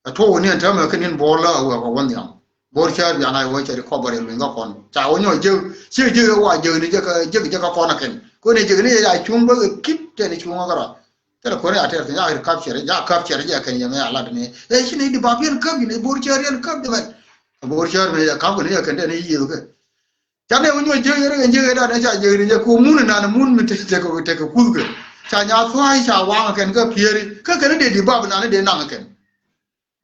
Ɛ tuɔɔk ni ɛn täämɛ kɛ ni̱n Bor la ɛ wɛɛk ɛ wä nhiam. Bor cäär bian a wä cɛ ri kɔp bä rɛl wi̱ny kä kɔn. Ca wä nyɔk jek, ciek jek ɛ wa jek ni jek, jek, jek kä kɔn ɛ kɛn. Kɔn ɛ jek ni ɛ ya cuŋ bä kɛ kip tɛn cuŋ ɛ kärɔa. Thilɛ kuäär ya tɛr kɛ, ya käp cɛrɛ, ya käp cɛrɛ jɛ kɛn yɛ mɛ a lat ni. Ɛ ci ni di bap yɛn käp ni, Bor cäär yɛn käp jɛ mɛ. Bor cäär mɛ ya käp ni ya kɛn dɛ ni yiëë kɛ. Ca ni wä nyuɔ jiäk yɛn kɛ jiäk yɛn dan ca jiäk ni jɛ ko mun nan mun mi te, te ko, te ko kuth kɛ. Ca nya thuay ca waŋ kɛn kä pieri. Kä kɛn dee di bap nan dee naŋ kɛn.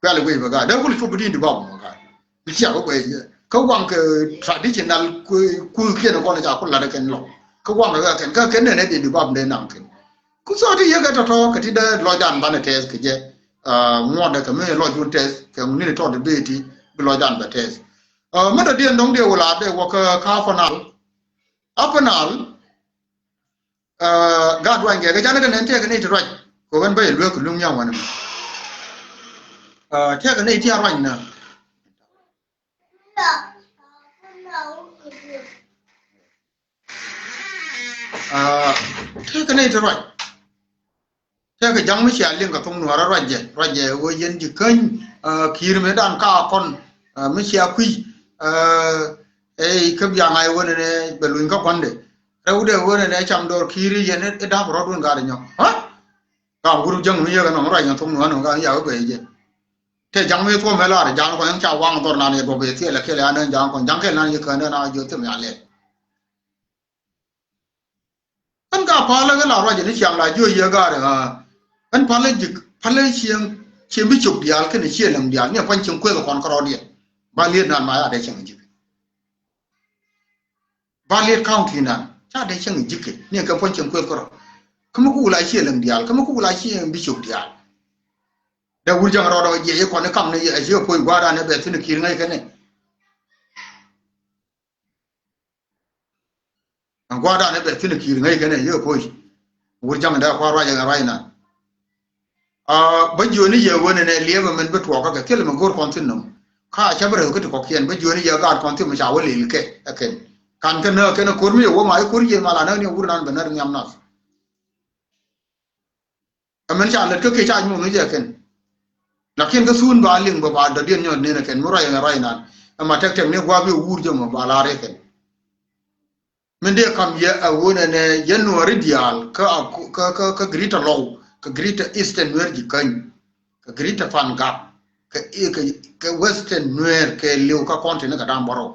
Kuɛl guic bä gaat dee kul cop bi di̱i̱n di bap mɔ gaat. Bi cia bä guic jɛ kä waŋ kɛ traditional ku, ku kiɛn kɔn ca kul lat kɛn lɔ. Kä waŋ kɛ kɛn kä kɛn nɛn ɛ di di bap dee naŋ kɛn. Ku thɔɔk ti yek ɛ tɔ̱tɔ̱ kɛ ti dee lɔcdan banɛ tɛth kɛ jɛ. Aa, ŋuɔ̱tdɛ kɛ mi lɔcdun tɛth kɛ ŋuni ni tɔt dee ti bi lɔcdan bɛ tɛth. Aa, mi dɔ̱diɛn dɔ̱ŋ dee wä la dee wä kä kä Upper Nile. Upper Nile. Aa, gaat ruany kɛ kɛ canɛ kɛ nɛn tɛkɛ ni ti ruac. Kɛ ɣän bä yɛ luek kɛ luŋ nyaŋ wanɛ. Aa, tɛkɛ ni ti a ruany na. Aa, tɛkɛ ni ti ruac. Tɛkɛ ja̱ŋ mi cia liŋ kɛ thoŋ nuɔrä ruac jɛ, ruac jɛ ɣöö yɛn ji̱ käny, aa, ki̱i̱r mëë dan ka kɔn, aa, mi cia kui̱, aa, ey kä biaŋ a ɣöö nɛnɛ bɛ luny kä gua̱ndɛ. Rɛwdɛ ɣöö nɛnɛ cam dɔɔr ki̱i̱r yɛn i̱ da̱p rɔ̱dun gat inyɔ. Ha? Ka wur jäŋ mi yek ɛnɔŋ ruac ɛn thok nuɔ̱ɔ̱n ɛnɔŋ ka ya̱k ɛ guɛy jɛ. Tɛ ja̱ŋ mi thuɔ̱ɔ̱m ɛ lar ja̱ŋ kɔn ɛn ca waŋ dhɔr nan yɛ duɔp ɛ thiɛl ɛ kɛl ɛ anɛ ja̱ŋ kɔn ja̱ŋ kɛl nan yɛ kään ɛn a jiö thim ya lɛl. Ɛn ka palä kä la ruac ɛn i̱ ciaŋ la jiö yɛ ga̱r ɛ ɣa̱a̱. Ɛn palä ji̱k palä cieŋ cieŋ bi cop diaal kɛnɛ ciëë läŋ diaal ni ɛ pua̱ny cieŋ kueth ɛ kɔn kärɔɔdiɛn. Ba liet nan ma ya dee cieŋ ji̱k. Ba liet county nan ca dee cäŋ ji̱kɛ ni kɛ puɔ̱ny cieŋ kueth kärɔ. Kä mi kuk la ciɛ läŋ diaal kä mi kuk la ciɛ bicop diaal. Dee wur jäŋ rɔɔdɔ jiɛc i̱ kɔn i̱ kam ni ɛ ciɛ puɔ̱ny gua̱a̱r an ɛ bɛ thi̱n ki̱i̱r ŋäc kɛn ni. Ɛn gua̱a̱r an ɛ bɛ thi̱n ki̱i̱r ŋäc kɛn ni yɛ puɔ̱ny. Wur ja̱ŋ dee kua̱r ruac ɛ ruac inan. Aa, bä jiöni yɛ wen ɛnɛ liɛpɛ min bi tuɔɔkä kɛ thilɛ mi go̱o̱r kɔn thi̱n nɔm. Ka cä bi rɛw kä ti kɔ̱kiɛn bä jiöni yɛ gaat kɔn thi̱n mi ca wä lil kɛ ɛ kɛn. Kan kä nääk kɛn ɛ ko̱r mi yɛ wä ma i̱ ko̱r yɛ mal anäk ni wur nan bɛ när nhiam nath. Ɛ min ca lät kä kiɛ ca nyuun ni jɛ kɛn. Lakin kä thuun ba liŋ bä ba dɔ̱diɛn nyɔt nen ɛ kɛn mi ruac ɛn ruac nan. Ɛ ma tɛk tɛk ni gua̱a̱p yɛ wur jɛ mɔ ba la̱r yɛ kɛn. Min dee kam yɛ ɛ ɣöö nɛnɛ yɛn Nuääri diaal kä, kä, kä, kä Greater Lɔw, kä Greater Eastern Nuer Jikäny, kä Greater Pangak, kä, kä, kä Western Nuer kɛɛliw kä county ni kɛ da̱ŋ bärɔw.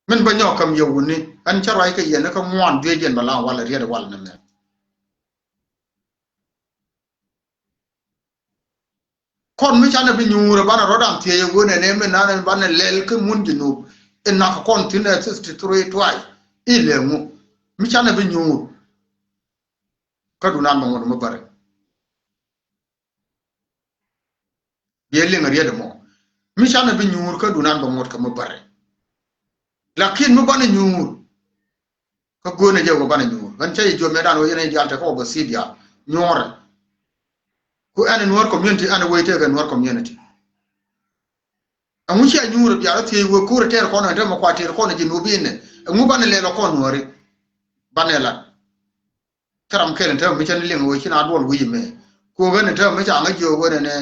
Min bä nyɔk kam yɛ wuni, ɛn cä ruac kɛ yɛn kä ŋuan juec yɛn bɛ la wal riet wal ni mɛ. Kɔn mi canɛ bi nyuur ɛ banɛ rɔ̱dan thiec ɛ ɣöö nɛnɛ mi nanɛ banɛ lɛl kä mun Jinub. Inak kɔn thi̱n ɛ sixty three twice. Ilɛ ŋu mi canɛ bi nyuur. Kä dunan bɛ ŋuɔ̱t mi bärɛ. Biɛ liŋ ɛ riet ɛmɔ mi canɛ bi nyuur kä dunan bɛ ŋuɔ̱t kɛ mi bärɛ. Lakin mi banɛ nyuur. Kä go̱o̱nɛ jɛ wä banɛ nyuur ɣän cä yɛ jiɔam yɛ dan wä yɛn diaal tekɛ wä bä thi̱i̱ diaal nyuɔrɛ. Ku ɛn Nuer community ɛn wee tekɛ Nuer community. Ɛŋu cia nyuur diaal thiec wee ko̱r tɛɛr kɔn ɛn te mɛ kua tɛɛr kɔn ji̱ nuɔ̱p inɛ ɛŋu banɛ lɛl ɔ kɔn Nueri. Banɛ lat. Kä ram kɛl ɛn te mɛ mi cä ni liŋ wee ci na duɔl wi̱i̱ mɛ. Ku ɣän ɛn te mɛ ca ŋä jiök wen ɛnɛ.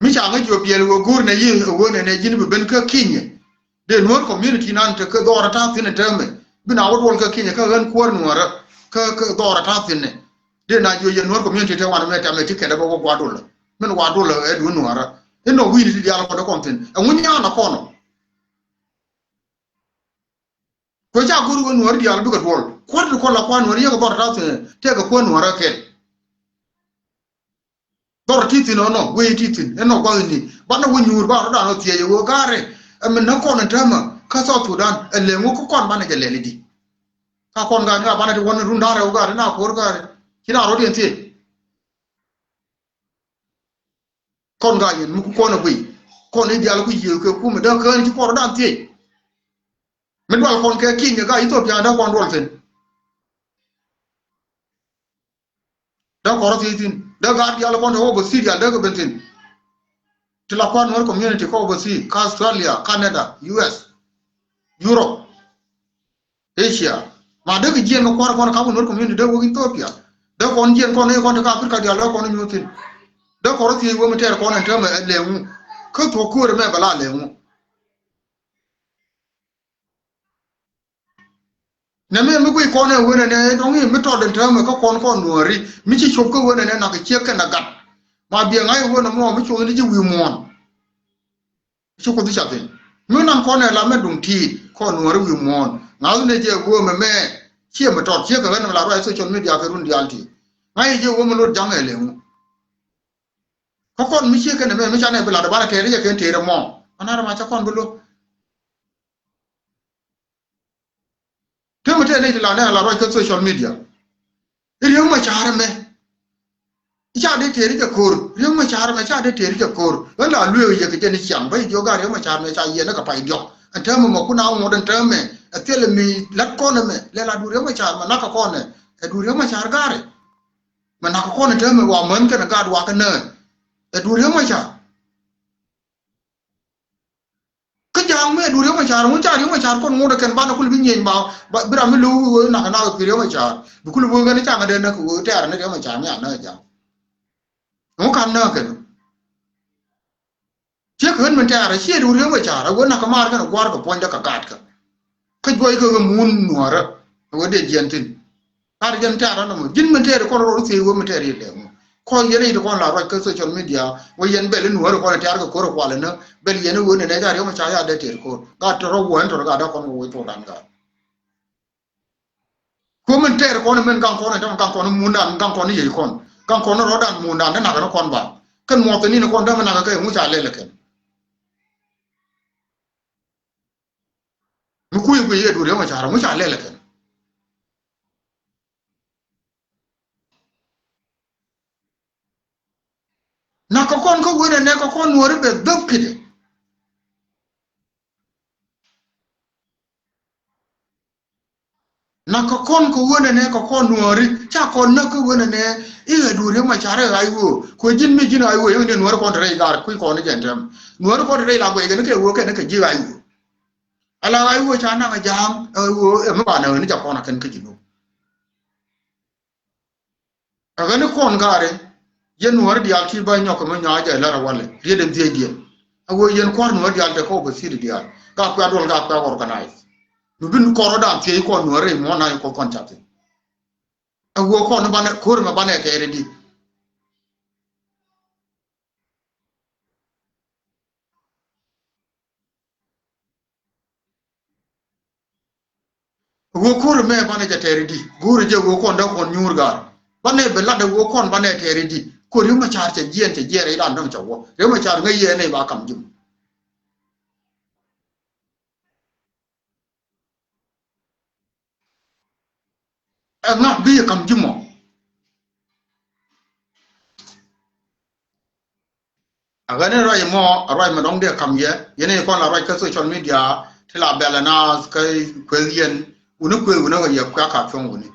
Mi ca ŋäc jɔ biɛl wä go̱o̱r nɛ yi wä nɛ nɛ ji̱n bi ben kä Kenya. Dee Nuer community nan te kä dhɔr a ta̱a̱ thi̱n ɛ täämɛ bi na wä duɔl kä Kenya kä ɣän kuäär Nuäärä kä kä dhɔr a ta̱a̱ thi̱n ɛ. Dee na jiɔ yɛ Nuer community te wanɛ mɛ tɛmɛ ti kɛlɛ bä wä gua̱a̱r dolä min gua̱a̱r dolä ɛ duun Nuäärä. Inɔ wi̱i̱ni ti diaal kɔn ɛ kɔn thi̱n ɛ ŋu nyan ɛ kɔn ɔ. Kɛ ca go̱r wä Nuäär diaal bikɛ duɔl kuäär ti kɔn la kua̱r Nuäär yɛ kɛ dhɔr a ta̱a̱ thi̱n ɛ tɛkɛ kuäär Nuäärä kɛl. Dhɔr ti thi̱n ɔnɔ wee ti thi̱n ɛnɔ gua̱thni banɛ wä nyuur ba rɔ̱dan ɔ thiɛɛc ɛ wee ga̱rɛ. Ɛmɛ näk kɔn ɛn täämɛ kä South Sudan ɛ lɛŋ wä kä kɔn banɛ jɛ lɛl i̱di. Ka kɔn ga̱rɛ ni ka banɛ ti wä ni run da̱rɛ wä ga̱rɛ na ko̱r ga̱rɛ ci na rɔ̱diɛn thiɛɛc. Kɔn ga̱rɛ yɛn mi ku kɔn ɛ guiy kɔn i̱ diaal ku yiëë kɛ kumɛ däk kään ci kɔn rɔ̱dan thiɛɛc. Mi dual kɔn kɛ kinyɛ ka Ethiopia dee kɔn duɔl thi̱n. Dee kɔrɔ thiec thi̱n. Dee gaat diaal kɔn te overseas diaal dee kɛ ben thi̱n. Ti la kua̱r Nuer community kä overseas, kä Australia, Canada, U S, Europe, Asia. Ma dee kɛ jiɛn kɛ kua̱r kɔn kä Nuer community dee wek Ethiopia. Dee kɔn jiɛn kɔn i̱ kɔn te kä Africa diaal dee kɔn i̱ nyuɔ̱th thi̱n. Dee kɔrɔ thiec wek mi tɛɛr kɔn ɛn täämɛ ɛ lɛŋu. Kä thuɔ̱k köörɛ mɛ bɛ la lɛŋu. Nɛ mi mi guic kɔn ɛ wen ɛnɛ dɔ̱ŋ i̱ mi tɔt ɛn täämɛ kä kɔn kɔn Nuääri mi ci cop kä wen ɛnɛ nak ciek kɛn a gat. Ma biɛ ŋa̱c wen ɛmɔ mi cuɔth ni ji̱ wi̱i̱ muɔ̱ɔ̱n. Ci Kuoth ca thi̱n mi naŋ kɔn ɛ la mɛ duŋ ti̱i̱t kɔn Nuääri wi̱i̱ muɔ̱ɔ̱n. Ŋa̱th ni jɛ guɔ mɛ mɛ ciɛ mi tɔt ciek kɛ ɣän mi la ruac social media kɛ run diaal ti. Ŋa̱c jɛ guɔ mi lot ja̱ŋ ɛ lɛŋu. Kä kɔn mi ciek kɛn ɛmɛ mi canɛ bi lat ɛ banɛ tɛɛri jɛ kɛn tëër ɛmɔ. Anarɛ ma ca kɔn bi lot. Tëë mi tëë ni ti la nɛ la ruac kä social media. Riek Machar ɛmɛ. Ca dee tëëri jɛ ko̱r. Riek Machar ɛmɛ ca dee tëëri jɛ ko̱r. Ɣän la lueek yɛ kɛ jɛ ni ciaŋ bä i̱ diɔ̱k gaa Riek Machar ɛmɛ ca yiɛn ni kɛ pay diɔ̱k. Ɛn täämɛ mɔ kun a ŋuɔ̱t ɛn täämɛ. Ɛ thilɛ mi lat kɔn ɛmɛ lɛ la du Riek Machar mɛ nak kɛ kɔn ɛ. Ɛ du Riek Machar gaarɛ. Mɛ nak kɛ kɔn ɛn täämɛ wa män kɛn ɛ gaat wa kɛ nään. Ɛ du Riek Machar. Kä ja̱a̱ŋ mëë du Riek Machar ŋun ca Riek Machar kɔn ŋot ɛ kɛn banɛ kul bi nyieny ba bi ram mi lo̱w wee nak nak kɛ Riek Machar bi kul wee ɣän ca ŋä dee näk wee tɛɛr ni Riek Machar mi a näk ja̱a̱ŋ. Ŋu kan näk kɛn. Ciek ɣän min tɛɛr ɛ ciɛ du Riek Machar ɛ wee nak kɛ maar kɛn ɛ gua̱r kɛ puɔ̱nydɛ kɛ gaatkä. Kä juɔc kɛ ɣä mun nuɔ̱ɔ̱rä ɛ wee dee jiɛn thi̱n. Kat jɛn tɛ̈r ɔnɔ mɔ ji̱n min tɛ̈r kɔn rɔ thiec wee min tɛ̈r yɛ lɛŋ mɔ. Kɔn yɛn i̱ ti kɔn la ruac kä social media wee yɛn bɛl in wee ri kɔn tɛ̈r kɛ ko̱r kual inä bɛl yɛn wee ni nɛ ca Riek Machar ya dee tɛ̈r ko̱r gat tɔrɔ wee in tɔrɔ gat dee kɔn wee tuɔɔk dan gat. Kuɔ min tɛ̈r kɔn min gaŋ kɔn in tɛm gaŋ kɔn in mundan gaŋ kɔn in yey kɔn gaŋ kɔn in rɔɔdan mundan dee nak in kɔn ba kɛn muɔth in in kɔn dee min nak kɛ ŋu ca lɛl kɛn. Mi kui̱ kui̱ yɛ duut yɛ mɔ ca rɔ ŋu ca lɛl kɛn. Na kɛ kɔn kä wen ɛnɛ kɛ kɔn nuɔri bɛ dhäp kidɛ. Na kɛ kɔn kä wen ɛnɛ kɛ kɔn nuɔri ca kɔn näk kä wen ɛnɛ i̱ ɛ duut yɛ mɔ ca rɛ ɣa̱c woo kuɛ ji̱n mi ji̱n ɣa̱c woo i̱ ni nuɔri kɔn te rɛy gar kui̱ kɔn ni jɛn tɛm nuɔri kɔn te rɛy la guɛc kɛn kɛ woo kɛn kɛ ji̱ ɣa̱c woo. Ala ɣa̱c woo ca naŋ ɛ ja̱a̱ŋ ɛ woo ɛ mi ba nɛ ɣän ni ca kɔn a kɛn kä ji̱ nuɔr. Ɛ ɣän ni kɔn gaari yɛn nuɔ̱ɔ̱ri diaal ti bä nyɔk kɛ mi nyɔak jɛ lär ɛ walɛ riet ɛn dhiec diɛn. Ɛ ɣöö yɛn kua̱r nuɔ̱ɔ̱ri diaal te kɔp ɛ thiet diaal ka kuɛ duɔl ka kuɛ organize. Mi bin kɔr ɔ da̱a̱n thiec kɔn nuɔ̱ɔ̱ri muɔ̱ɔ̱n na yɛ kuɔth kɔn cath thi̱n. Ɛ ɣöö kɔn ni banɛ ko̱r ɛmɛ banɛ kɛɛri di. Ɣöö ko̱r mɛ banɛ jɛ tɛɛri di go̱o̱ri jɛ ɣöö kɔn dee kɔn nyuur gaar banɛ bi lat ɛ ɣöö kɔn banɛ tɛɛri di. Ko̱r Riek Machar cɛ jiɛn cɛ jiɛn rɛy ran däŋ cɛ wä Riek Machar ŋäc yɛ nɛy ba kam jim. Ɛ ŋa bi yɛ kam ji̱ mɔ? Ɛ ɣän in ruac mɔ ɛ ruac mɛ dɔ̱ŋ dee kam yɛ yɛn in kɔn la ruac kä social media ti la bɛl ɛ naath kä kueth yɛn wuni kueth wuni ɣä yɛ kuɛ ka cuɔ̱ŋ wuni.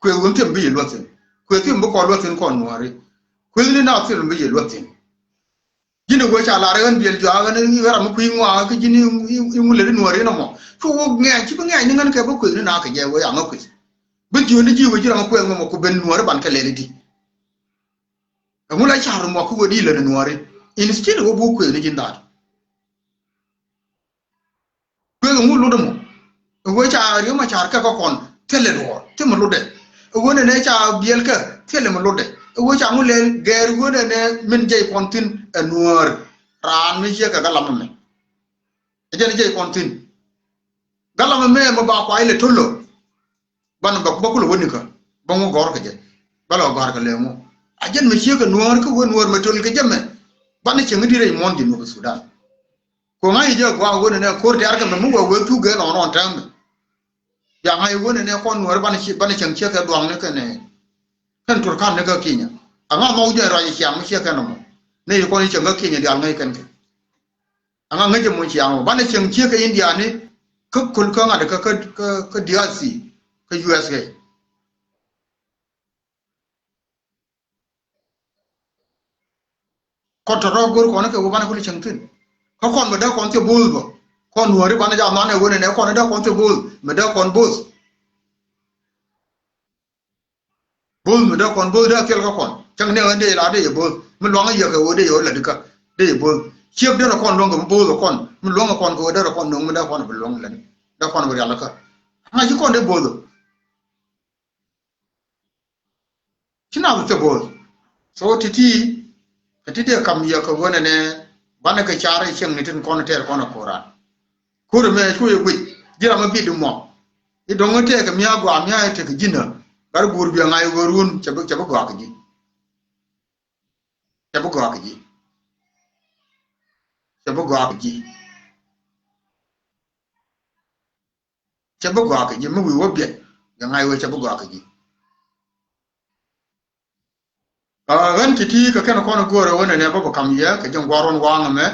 Kueth wuni thim bi yɛ luɔth thi̱n kueth thim bi kɔn luɔth thi̱n kɔn nuɔ̱ɔ̱ri. Kueth ni naath thim bi yɛ luɔth thi̱n. Ji̱n i̱ wee ca lar ɣän biɛl jɔak ɣän i̱ ram mi kui̱ ŋuaak kä ji̱n i̱ ŋu lɛ di nuɔ̱ɔ̱r in ɔmɔ cu wok ŋɛɛc ci bi ŋɛɛc ni ŋän kɛ bi kueth ni na kɛ jɛ wee aŋä kueth. Bi jiöni ji̱ wee ji̱ ram mi kueth ŋɔmɔ ku ben nuɔ̱ɔ̱r iban kɛ lɛl idi. Ɛŋu la car mɔ kä wee di lät nuɔ̱ɔ̱r in instead wee buk kueth ni ji̱n dhaat. Kueth ŋu lut ɛmɔ. Ɛ wee ca Riek Machar kɛ kä kɔn thilɛ duɔɔr thimɛ lutdɛ. Ɛ wee nɛnɛ ca biɛl kɛ thilɛ mɛ lutdɛ. Ɛ wee ca ŋu lɛl gɛɛr wee nɛnɛ min jɛy kɔn thi̱n ɛ nuäär. Raan mi ciɛ kɛ galam ɛmɛ. Ɛ jɛn jɛy kɔn thi̱n. Galam ɛmɛ mɛ ba kuay lɛ tollo. Banɛ bɛ bä kulɛ wä nikä bä ŋu gɔ̱r kɛ jɛ. Bä lɔ gɔ̱r kɛ lɛ ŋu a jɛn mɛ ciek kɛ nuäär kä wee nuäär mɛ töl kɛ jɛ mɛ. Banɛ cieŋ i̱ di̱t rɛy muɔ̱ɔ̱n ji̱ Nuɔ̱k Sudan. Kɛ ŋa̱c i̱ jɛ gua̱a̱k wee nɛnɛ ko̱r tɛ̈r kɛ mɛ mi wee wee thuk gɛl ɔn ɔn tɛ̈m mɛ. Bia ŋa̱c i̱ wee nɛnɛ kɔn nuäär banɛ cieŋ ciek kɛ duaŋni kɛnɛ kɛn Turkan ni kä Kenya. Aŋa mɔk jɛ ruac i̱ ciaŋ mi ciek kɛn ɔmɔ ni i̱ kɔn i̱ cieŋ kä Kenya diaal ŋäc kɛn kɛ. Aŋa ŋäc jɛ muc ciaŋ ɔ banɛ cieŋ ciek kɛ India ni kä kul kä ŋa̱t kä, kä, kä, kä D R C, kä U S A. Kɔn tɔ̱tɔ̱ go̱r kɔn kɛ wä banɛ kul cäŋ thi̱n. Kä kɔn bɛ dee kɔn thiɛ bo̱o̱th bä. Kɔn Nuääri banɛ jam nanɛ wen ɛnɛ kɔn dee kɔn thiɛ bo̱o̱th. Mɛ dee kɔn bo̱o̱th. Bo̱o̱th mɛ dee kɔn bo̱o̱th dee thil kä kɔn. Cäŋ ni ɣän dee la dee yɛ bo̱o̱th. Mi luaŋ yɛ kɛ wä dee yɛ wä la di kä. Dee yɛ bo̱o̱th. Ciek dee rɔ kɔn luaŋ kɛ mi bo̱o̱th kɔn. Mi luaŋ kɔn kɛ wä dee rɔ kɔn nuŋ mi dee kɔn bi luaŋ la ni. Dee kɔn bi rial kä. Ŋa̱c ci kɔn dee bo̱o̱th. Ci nath thie bo̱o̱th. So ti̱ti̱, kɛ ti dee kam yɛ kɛ ɣöö nɛnɛ banɛ kɛ car i̱ cieŋni tin kɔn tɛɛr kɔn ɛ ko̱ran. Ko̱r ɛmɛ cu yɛ guic ji̱ ram mi bit mɔ. I̱ do̱ŋ i̱ tɛɛk kɛ mia̱a̱ gɔaa mia̱a̱ i̱ tekɛ ji̱n ɛ gat guur biɛ ŋa̱c ɣöö run cɛ bi, cɛ bi gɔaa kɛ ji̱. Cɛ bi gɔaa kɛ ji̱. Cɛ bi gɔaa kɛ ji̱. Cɛ bi gɔaa kɛ ji̱ mi wi̱i̱ wä biɛt. Yɛ ŋa̱c wee cɛ bi gɔaa kɛ ji̱. Ɣän ti̱ti̱ kɛ kɛn kɔn go̱o̱rɛ wä nɛnɛ bä bä kam yɛ kɛ ji̱ ŋuɔr wän waŋ ɛmɛ.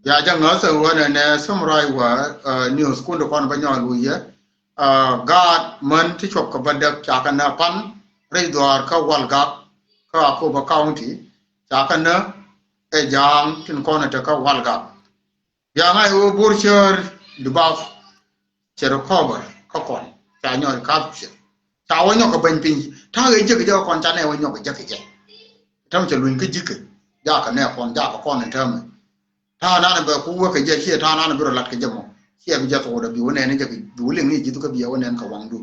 Bia jɛ ŋäth ɛ wä nɛnɛ summarize wä news kun di kɔn bä nyɔɔl wi̱i̱ yɛ. Gaat män ti cuɔp kɛ bä däk ca kɛ nä pan rɛy dhuaar kä Walgak kä Akobo County ca kɛ nä ɛ ja̱a̱ŋ tin kɔn ɛ te kä Walgak. Bia ŋa̱c ɣöö Bor cäär di bap cɛ recover kä kɔn ca nyɔk capture. Ca wä nyɔk kɛ beny piny ta̱a̱ ɣɛ jek jɛ kɔn ca nɛ wä nyɔk kɛ jek jɛ. Täämɛ cɛ luny kä ji̱kɛ jakɛ nɛ kɔn jakɛ kɔn in täämɛ. Ta̱a̱ nanɛ bɛ ku wä kɛ jɛ ciɛ ta̱a̱ nanɛ bi rɔ lat kɛ jɛ mɔ ciɛ bi jɛ thok dɛ bi wä nɛn jɛ bi wä liŋ ni ji̱th kä bi wä nɛn kɛ waŋdu.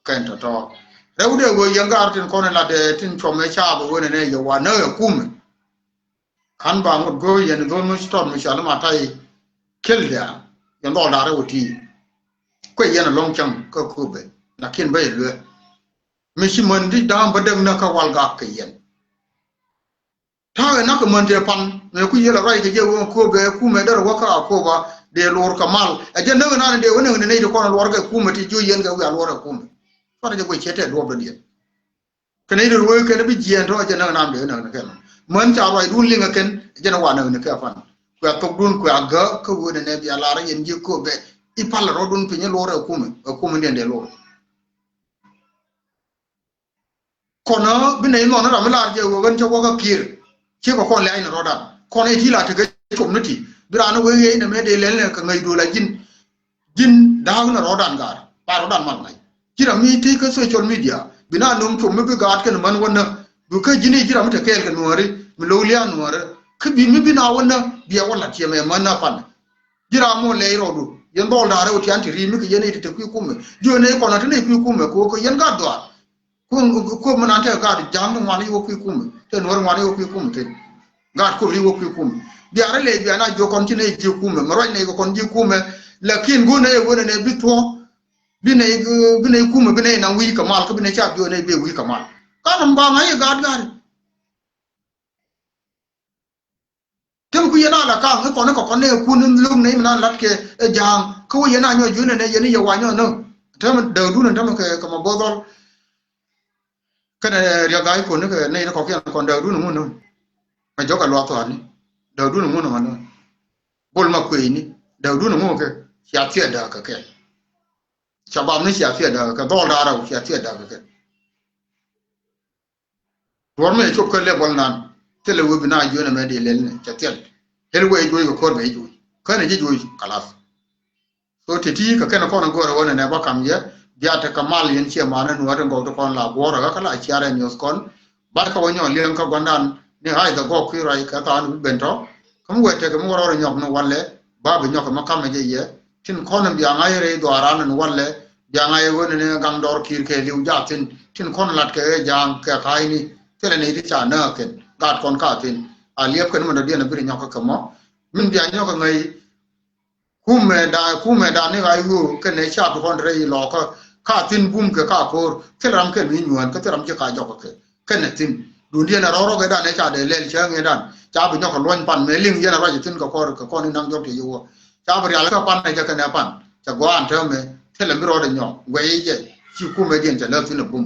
Kɛn tɔ̱tɔ̱ rɛw dee ɣöö yɛn gar tin kɔn in lat dee tin cuɔmɛ caap wä nɛn ɛ yɛ wa nä ɛ kumɛ. Ka̱n ba ŋot go̱o̱r yɛn dhol mi ci tɔt mi cɔal i̱ Matai kiɛl diaal yɛn dhɔl da̱rɛ wä ti. Kuɛ yɛn ɛlɔ̱ŋ cäŋ kä Akobo lakin bä yɛ luee. Mi ci män di da̱a̱m bä däk näk kä Walgak kɛ yɛn. Ta̱a̱ ɛ nak kɛ män tëë pan mëë ku yiël ɛ ruac kɛ jɛ wä Akobo ɛ kumɛ derɛ wä kä Akobo dee luɔr kɛ mal. Ɛ jɛ näk ɛ nan dee wä näk ni nɛy ti kɔn ɛ luɔr kɛ kumɛ ti jiö yɛn kɛ wiaa luɔr ɛ kumɛ. Cuarɛ jɛ guic ciɛ tɛth duɔ̱ɔ̱p dɔ̱diɛn. Kɛn i̱ röt wee kɛn bi jiɛɛn tɔ̱ jɛ näk nam dee näk ni kɛn. Män ca ruacdun liŋ ɛ kɛn jɛn ɛ wa näk ni kɛ pan. Kuɛ thokdun kuɛ agä kä wen ɛnɛ bia lar yɛn ji̱ Akobo i̱ palɛ rɔ̱dun piny i̱ luɔr ɛ kumɛ ɛ kumɛ diɛn dee luɔr. Kɔn ɛ bi nɛy nhɔn ram mi lar jɛ wee ɣän cä wä kä kiɛr. Ciek kɛ kɔn lɛ̈ɛ̈c ni rɔ̱dan kɔn i̱ ti la tekɛ com ni ti bi raan ni wee ɣɛy nɛ mɛ dee lɛl nɛ kɛ ŋäc duɔl a ji̱n. Ji̱n da̱a̱k ni rɔ̱dan gaat ba rɔ̱dan mal ŋa̱c. Ci ram mi ti kä social media bi na nöm com mi bi gaat kɛn män wä nä. Bi kä ji̱n i̱ ji̱ ram mi te kɛɛl kɛ nuääri mi lo̱k lia̱a̱ nuääri kä bi mi bi na wä nä biɛ wä la̱t ciɛ mɛ män nä pan. Ji̱ ram mɔ lɛy rɔɔdu yɛn dhɔl da̱a̱r rɛw tian ti ri̱i̱m mi kɛ yɛn i̱ ti te kui̱ kumɛ ji̱ wä nɛ kɔn a ti nɛ kui̱ kumɛ kɛ wä kɛ yɛn gaat dhɔaar. Kun kuop mi nan te gaat ja̱a̱ŋ ni ŋuan i̱ wä kui̱ kumɛ te nuɔ̱ɔ̱r ŋuan i̱ wä kui̱ kumɛ te. Gaat kuop i̱ wä kui̱ kumɛ bia rɛ lɛ bia na jiök kɔn ci nɛ jiök kumɛ mɛ ruac nɛ kɛ kɔn jiök kumɛ. Lakin go̱o̱r nɛ yɛ wen nɛ bi thuɔ̱k bi nɛ bi nɛ kumɛ bi nɛ naŋ wi̱i̱ kɛ mal kä bi nɛ cap jiök nɛ bi wi̱i̱ kɛ mal. Ka nɔm ba ŋa̱c yɛ gaat gaat. Tem ku yɛn a la ka̱a̱ŋ i̱ kɔn i̱ kɔkɔn nɛ kun in lo̱k nɛ i̱ mi nan lat kɛ ɛ ja̱a̱ŋ kä wä yɛn a nyɔk juun nɛ yɛn i̱ yɛ wa nyɔk nä. Tem däkdun in tem kɛ kɛ ma bo̱o̱th ɔl. Kɛnɛ riɛk ga̱a̱c kun i̱ kɛ nɛ in kɔkiɛn kɔn däkdun in ŋun nä. Ma jɔk ɛ luath thua̱a̱ni däkdun in ŋun nä. Bol ma kueeni däkdun in ŋun kɛ cia thiɛ däk kɛ kɛ. Ca bam ni cia thiɛ däk kɛ kɛ dhɔl da̱a̱r rɛw cia thiɛ däk kɛ kɛ. Duɔ̱r mi cɛ cop kä level nan thilɛ wee bi na jiön ɛmɛ di lel ni cɛ thiɛl. Lel wee juɔc kɛ ko̱r bɛ juɔc känɛ ji̱ juɔc kalas. So ti̱ti̱ kɛ kɛn kɔn go̱rɛ wä nɛnɛ bä kam yɛ bia tekɛ mal yɛn ciɛ manɛ nuɔ̱ɔ̱t in gɔw ti kɔn la guɔ̱rɛ kä la ciarɛ news kɔn. Bat kä wä nyɔk liɛŋ kä gua̱ndan ni ɣa̱c dhɛ gɔk kui̱ ruac kɛ tha̱a̱n wi̱c ben tɔ̱. Kä mi wee tekɛ mi wä rɔɔd nyɔk ni walɛ ba bi nyɔk kɛ mi kamɛ jɛ yɛ. Tin kɔn in bia ŋa̱c rɛy dhuaaran in walɛ bia ŋa̱c ɣöö nɛnɛ gaŋ dɔɔr ki̱i̱r kɛ li̱w jaathin tin kɔn lat kɛ ɣɛ ja̱a̱ŋ kɛ ka̱a̱cni. Thilɛ nɛy ti ca nääk kɛn gaat kɔn kaathin a liɛp kɛn mɛn dɔ̱diɛn a bi ri nyɔk kä kɛ mɔ. Min bia nyɔk kɛ ŋäc kumɛ da kumɛ da ni ɣa̱c ɣöö kɛn nɛ ca bi kɔn rɛy lɔɔkä kaathin bum kɛ kaa ko̱o̱r thil ram kɛn mi nyuään kä thil ram ci kaa jɔk kɛ kɛn nɛ thi̱n. Duundiɛn a rɔ̱rɔ̱ kɛ dan ɛ ca dee lɛl cäŋ ɛ dan ca bi nyɔk kɛ luɔ̱ny pan mɛ liŋ yɛn a ruac thi̱n kɛ kɔr kɛ kɔn in naŋ jɔk ti yi wä. Ca bi rial kä pan ɛ jɛ kɛn ɛ pan cɛ gɔaa an täämɛ thilɛ mi rɔɔdɛ nyɔk guɛy jɛ ci kumɛ diɛn cɛ lääk thi̱n ɛ bum.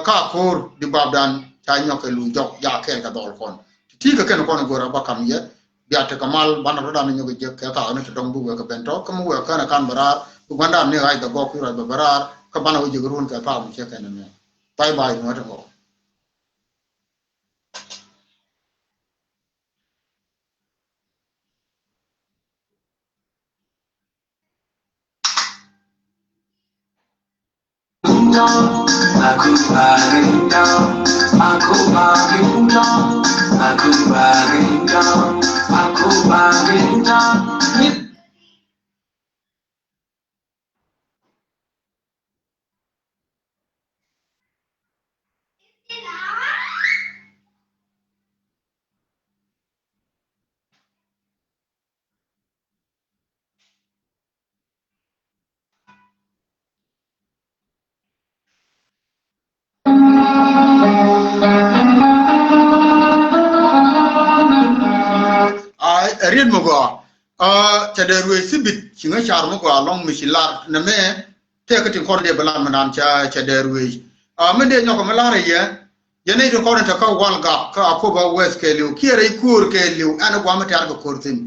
Kaa ko̱o̱r di bapdan ca nyɔk kɛ luny jɔk ja kɛɛl kɛ dhɔl kɔn ti ti kɛ kɛn kɔn go̱o̱r a ba kam yɛ. Bia tekɛ mal banɛ rɔ̱dan nyɔk jek kɛ thaak ni ti dɔ̱ŋ bi wek kɛ ben tɔ̱ kä mi wek känɛ kan bɛ raar bi gua̱ndan ni ɣac dɛ gɔk kui̱ ruac bɛ bɛ raar kä banɛ wä jek run kɛ thaak mi ciek kɛn ɛmɛ. Bye bye nuɔ̱t ɛŋɔ. A riet mi gɔaa. Ca dee ruëëc thibit ci ŋä car mi gɔaa lɔŋ mi ci lar nɛ mɛ. Tëë kä tin kɔn dee bi lar mi naan ca ca dee ruëëc. A mi dee nyɔk mi lar yɛ. Yɛ nɛy tin kɔn in te kä wal gak kä a koba wɛth kɛɛliw kiɛ rɛy ko̱o̱r kɛɛliw ɛn guam mi tɛ̈r kɛ ko̱r thi̱n.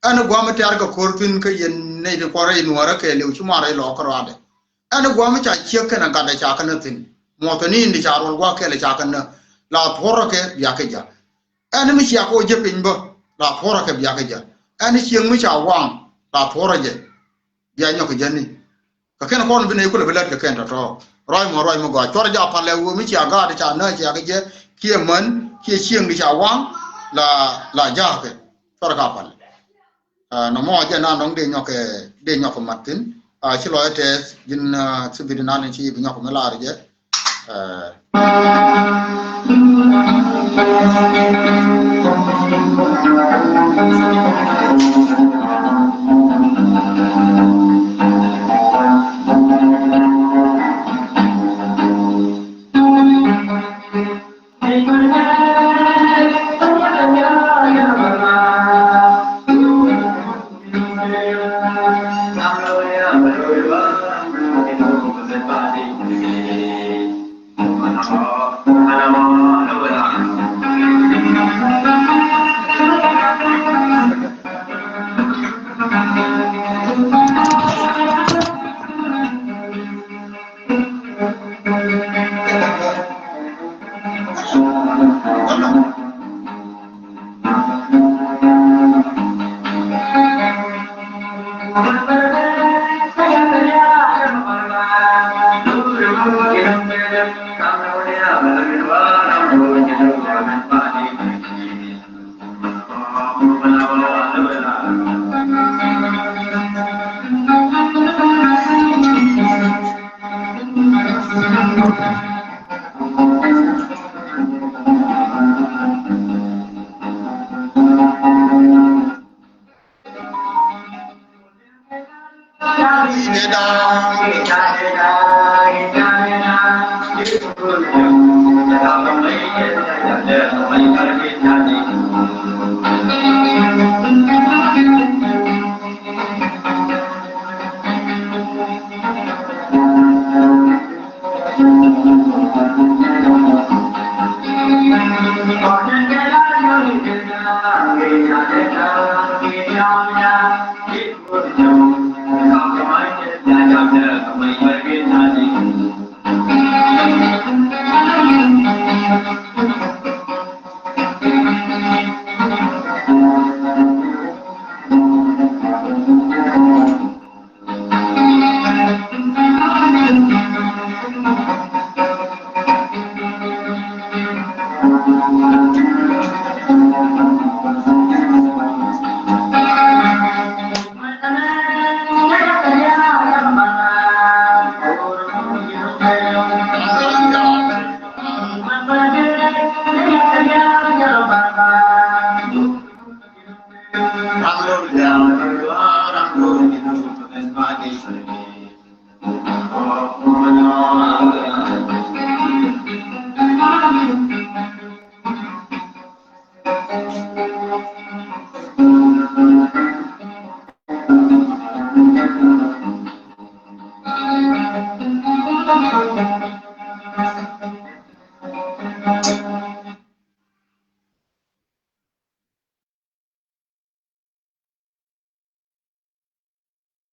Ɛn guam mi tɛ̈r kɛ ko̱r thi̱n kä yɛn nɛy tin kɔn rɛy nuɔɔrä kɛɛliw ci muan rɛy lɔɔk kä ruaadɛ. Ɛn guam mi ca ciek kɛn a gatdɛ ca kɛ nä thi̱n. Muɔthɛ ni in di ca ruɔl gua̱a̱k kɛɛl ca kɛ nä. La thuɔrä kɛ bia kɛ ja̱. Ɛn mi cia kɛ wä jɛ piny bä la thuɔrä kɛ bia kɛ ja̱. Ɛn cieŋ mi ca waŋ la thuɔrä jɛ. Bia nyɔk kɛ jɛ ni. Kɛ kɛn kɔn bi nɛy kulɛ bi lät kɛ kɛn tɔ̱tɔ̱. Ruac mɔ ruac mi gɔaa cuɔr ja pal lɛ wee mi cia gaat ca nä cia kɛ jɛ kiɛ män kiɛ cieŋ di ca waŋ la la jaakɛ cuɔr ka pal. Nɔmɔ jɛ na nɔŋ dee nyɔk kɛ dee nyɔk kɛ mat thi̱n. Ci lɔc tɛth ji̱n thibit nan ci bi nyɔk kɛ mi lar jɛ.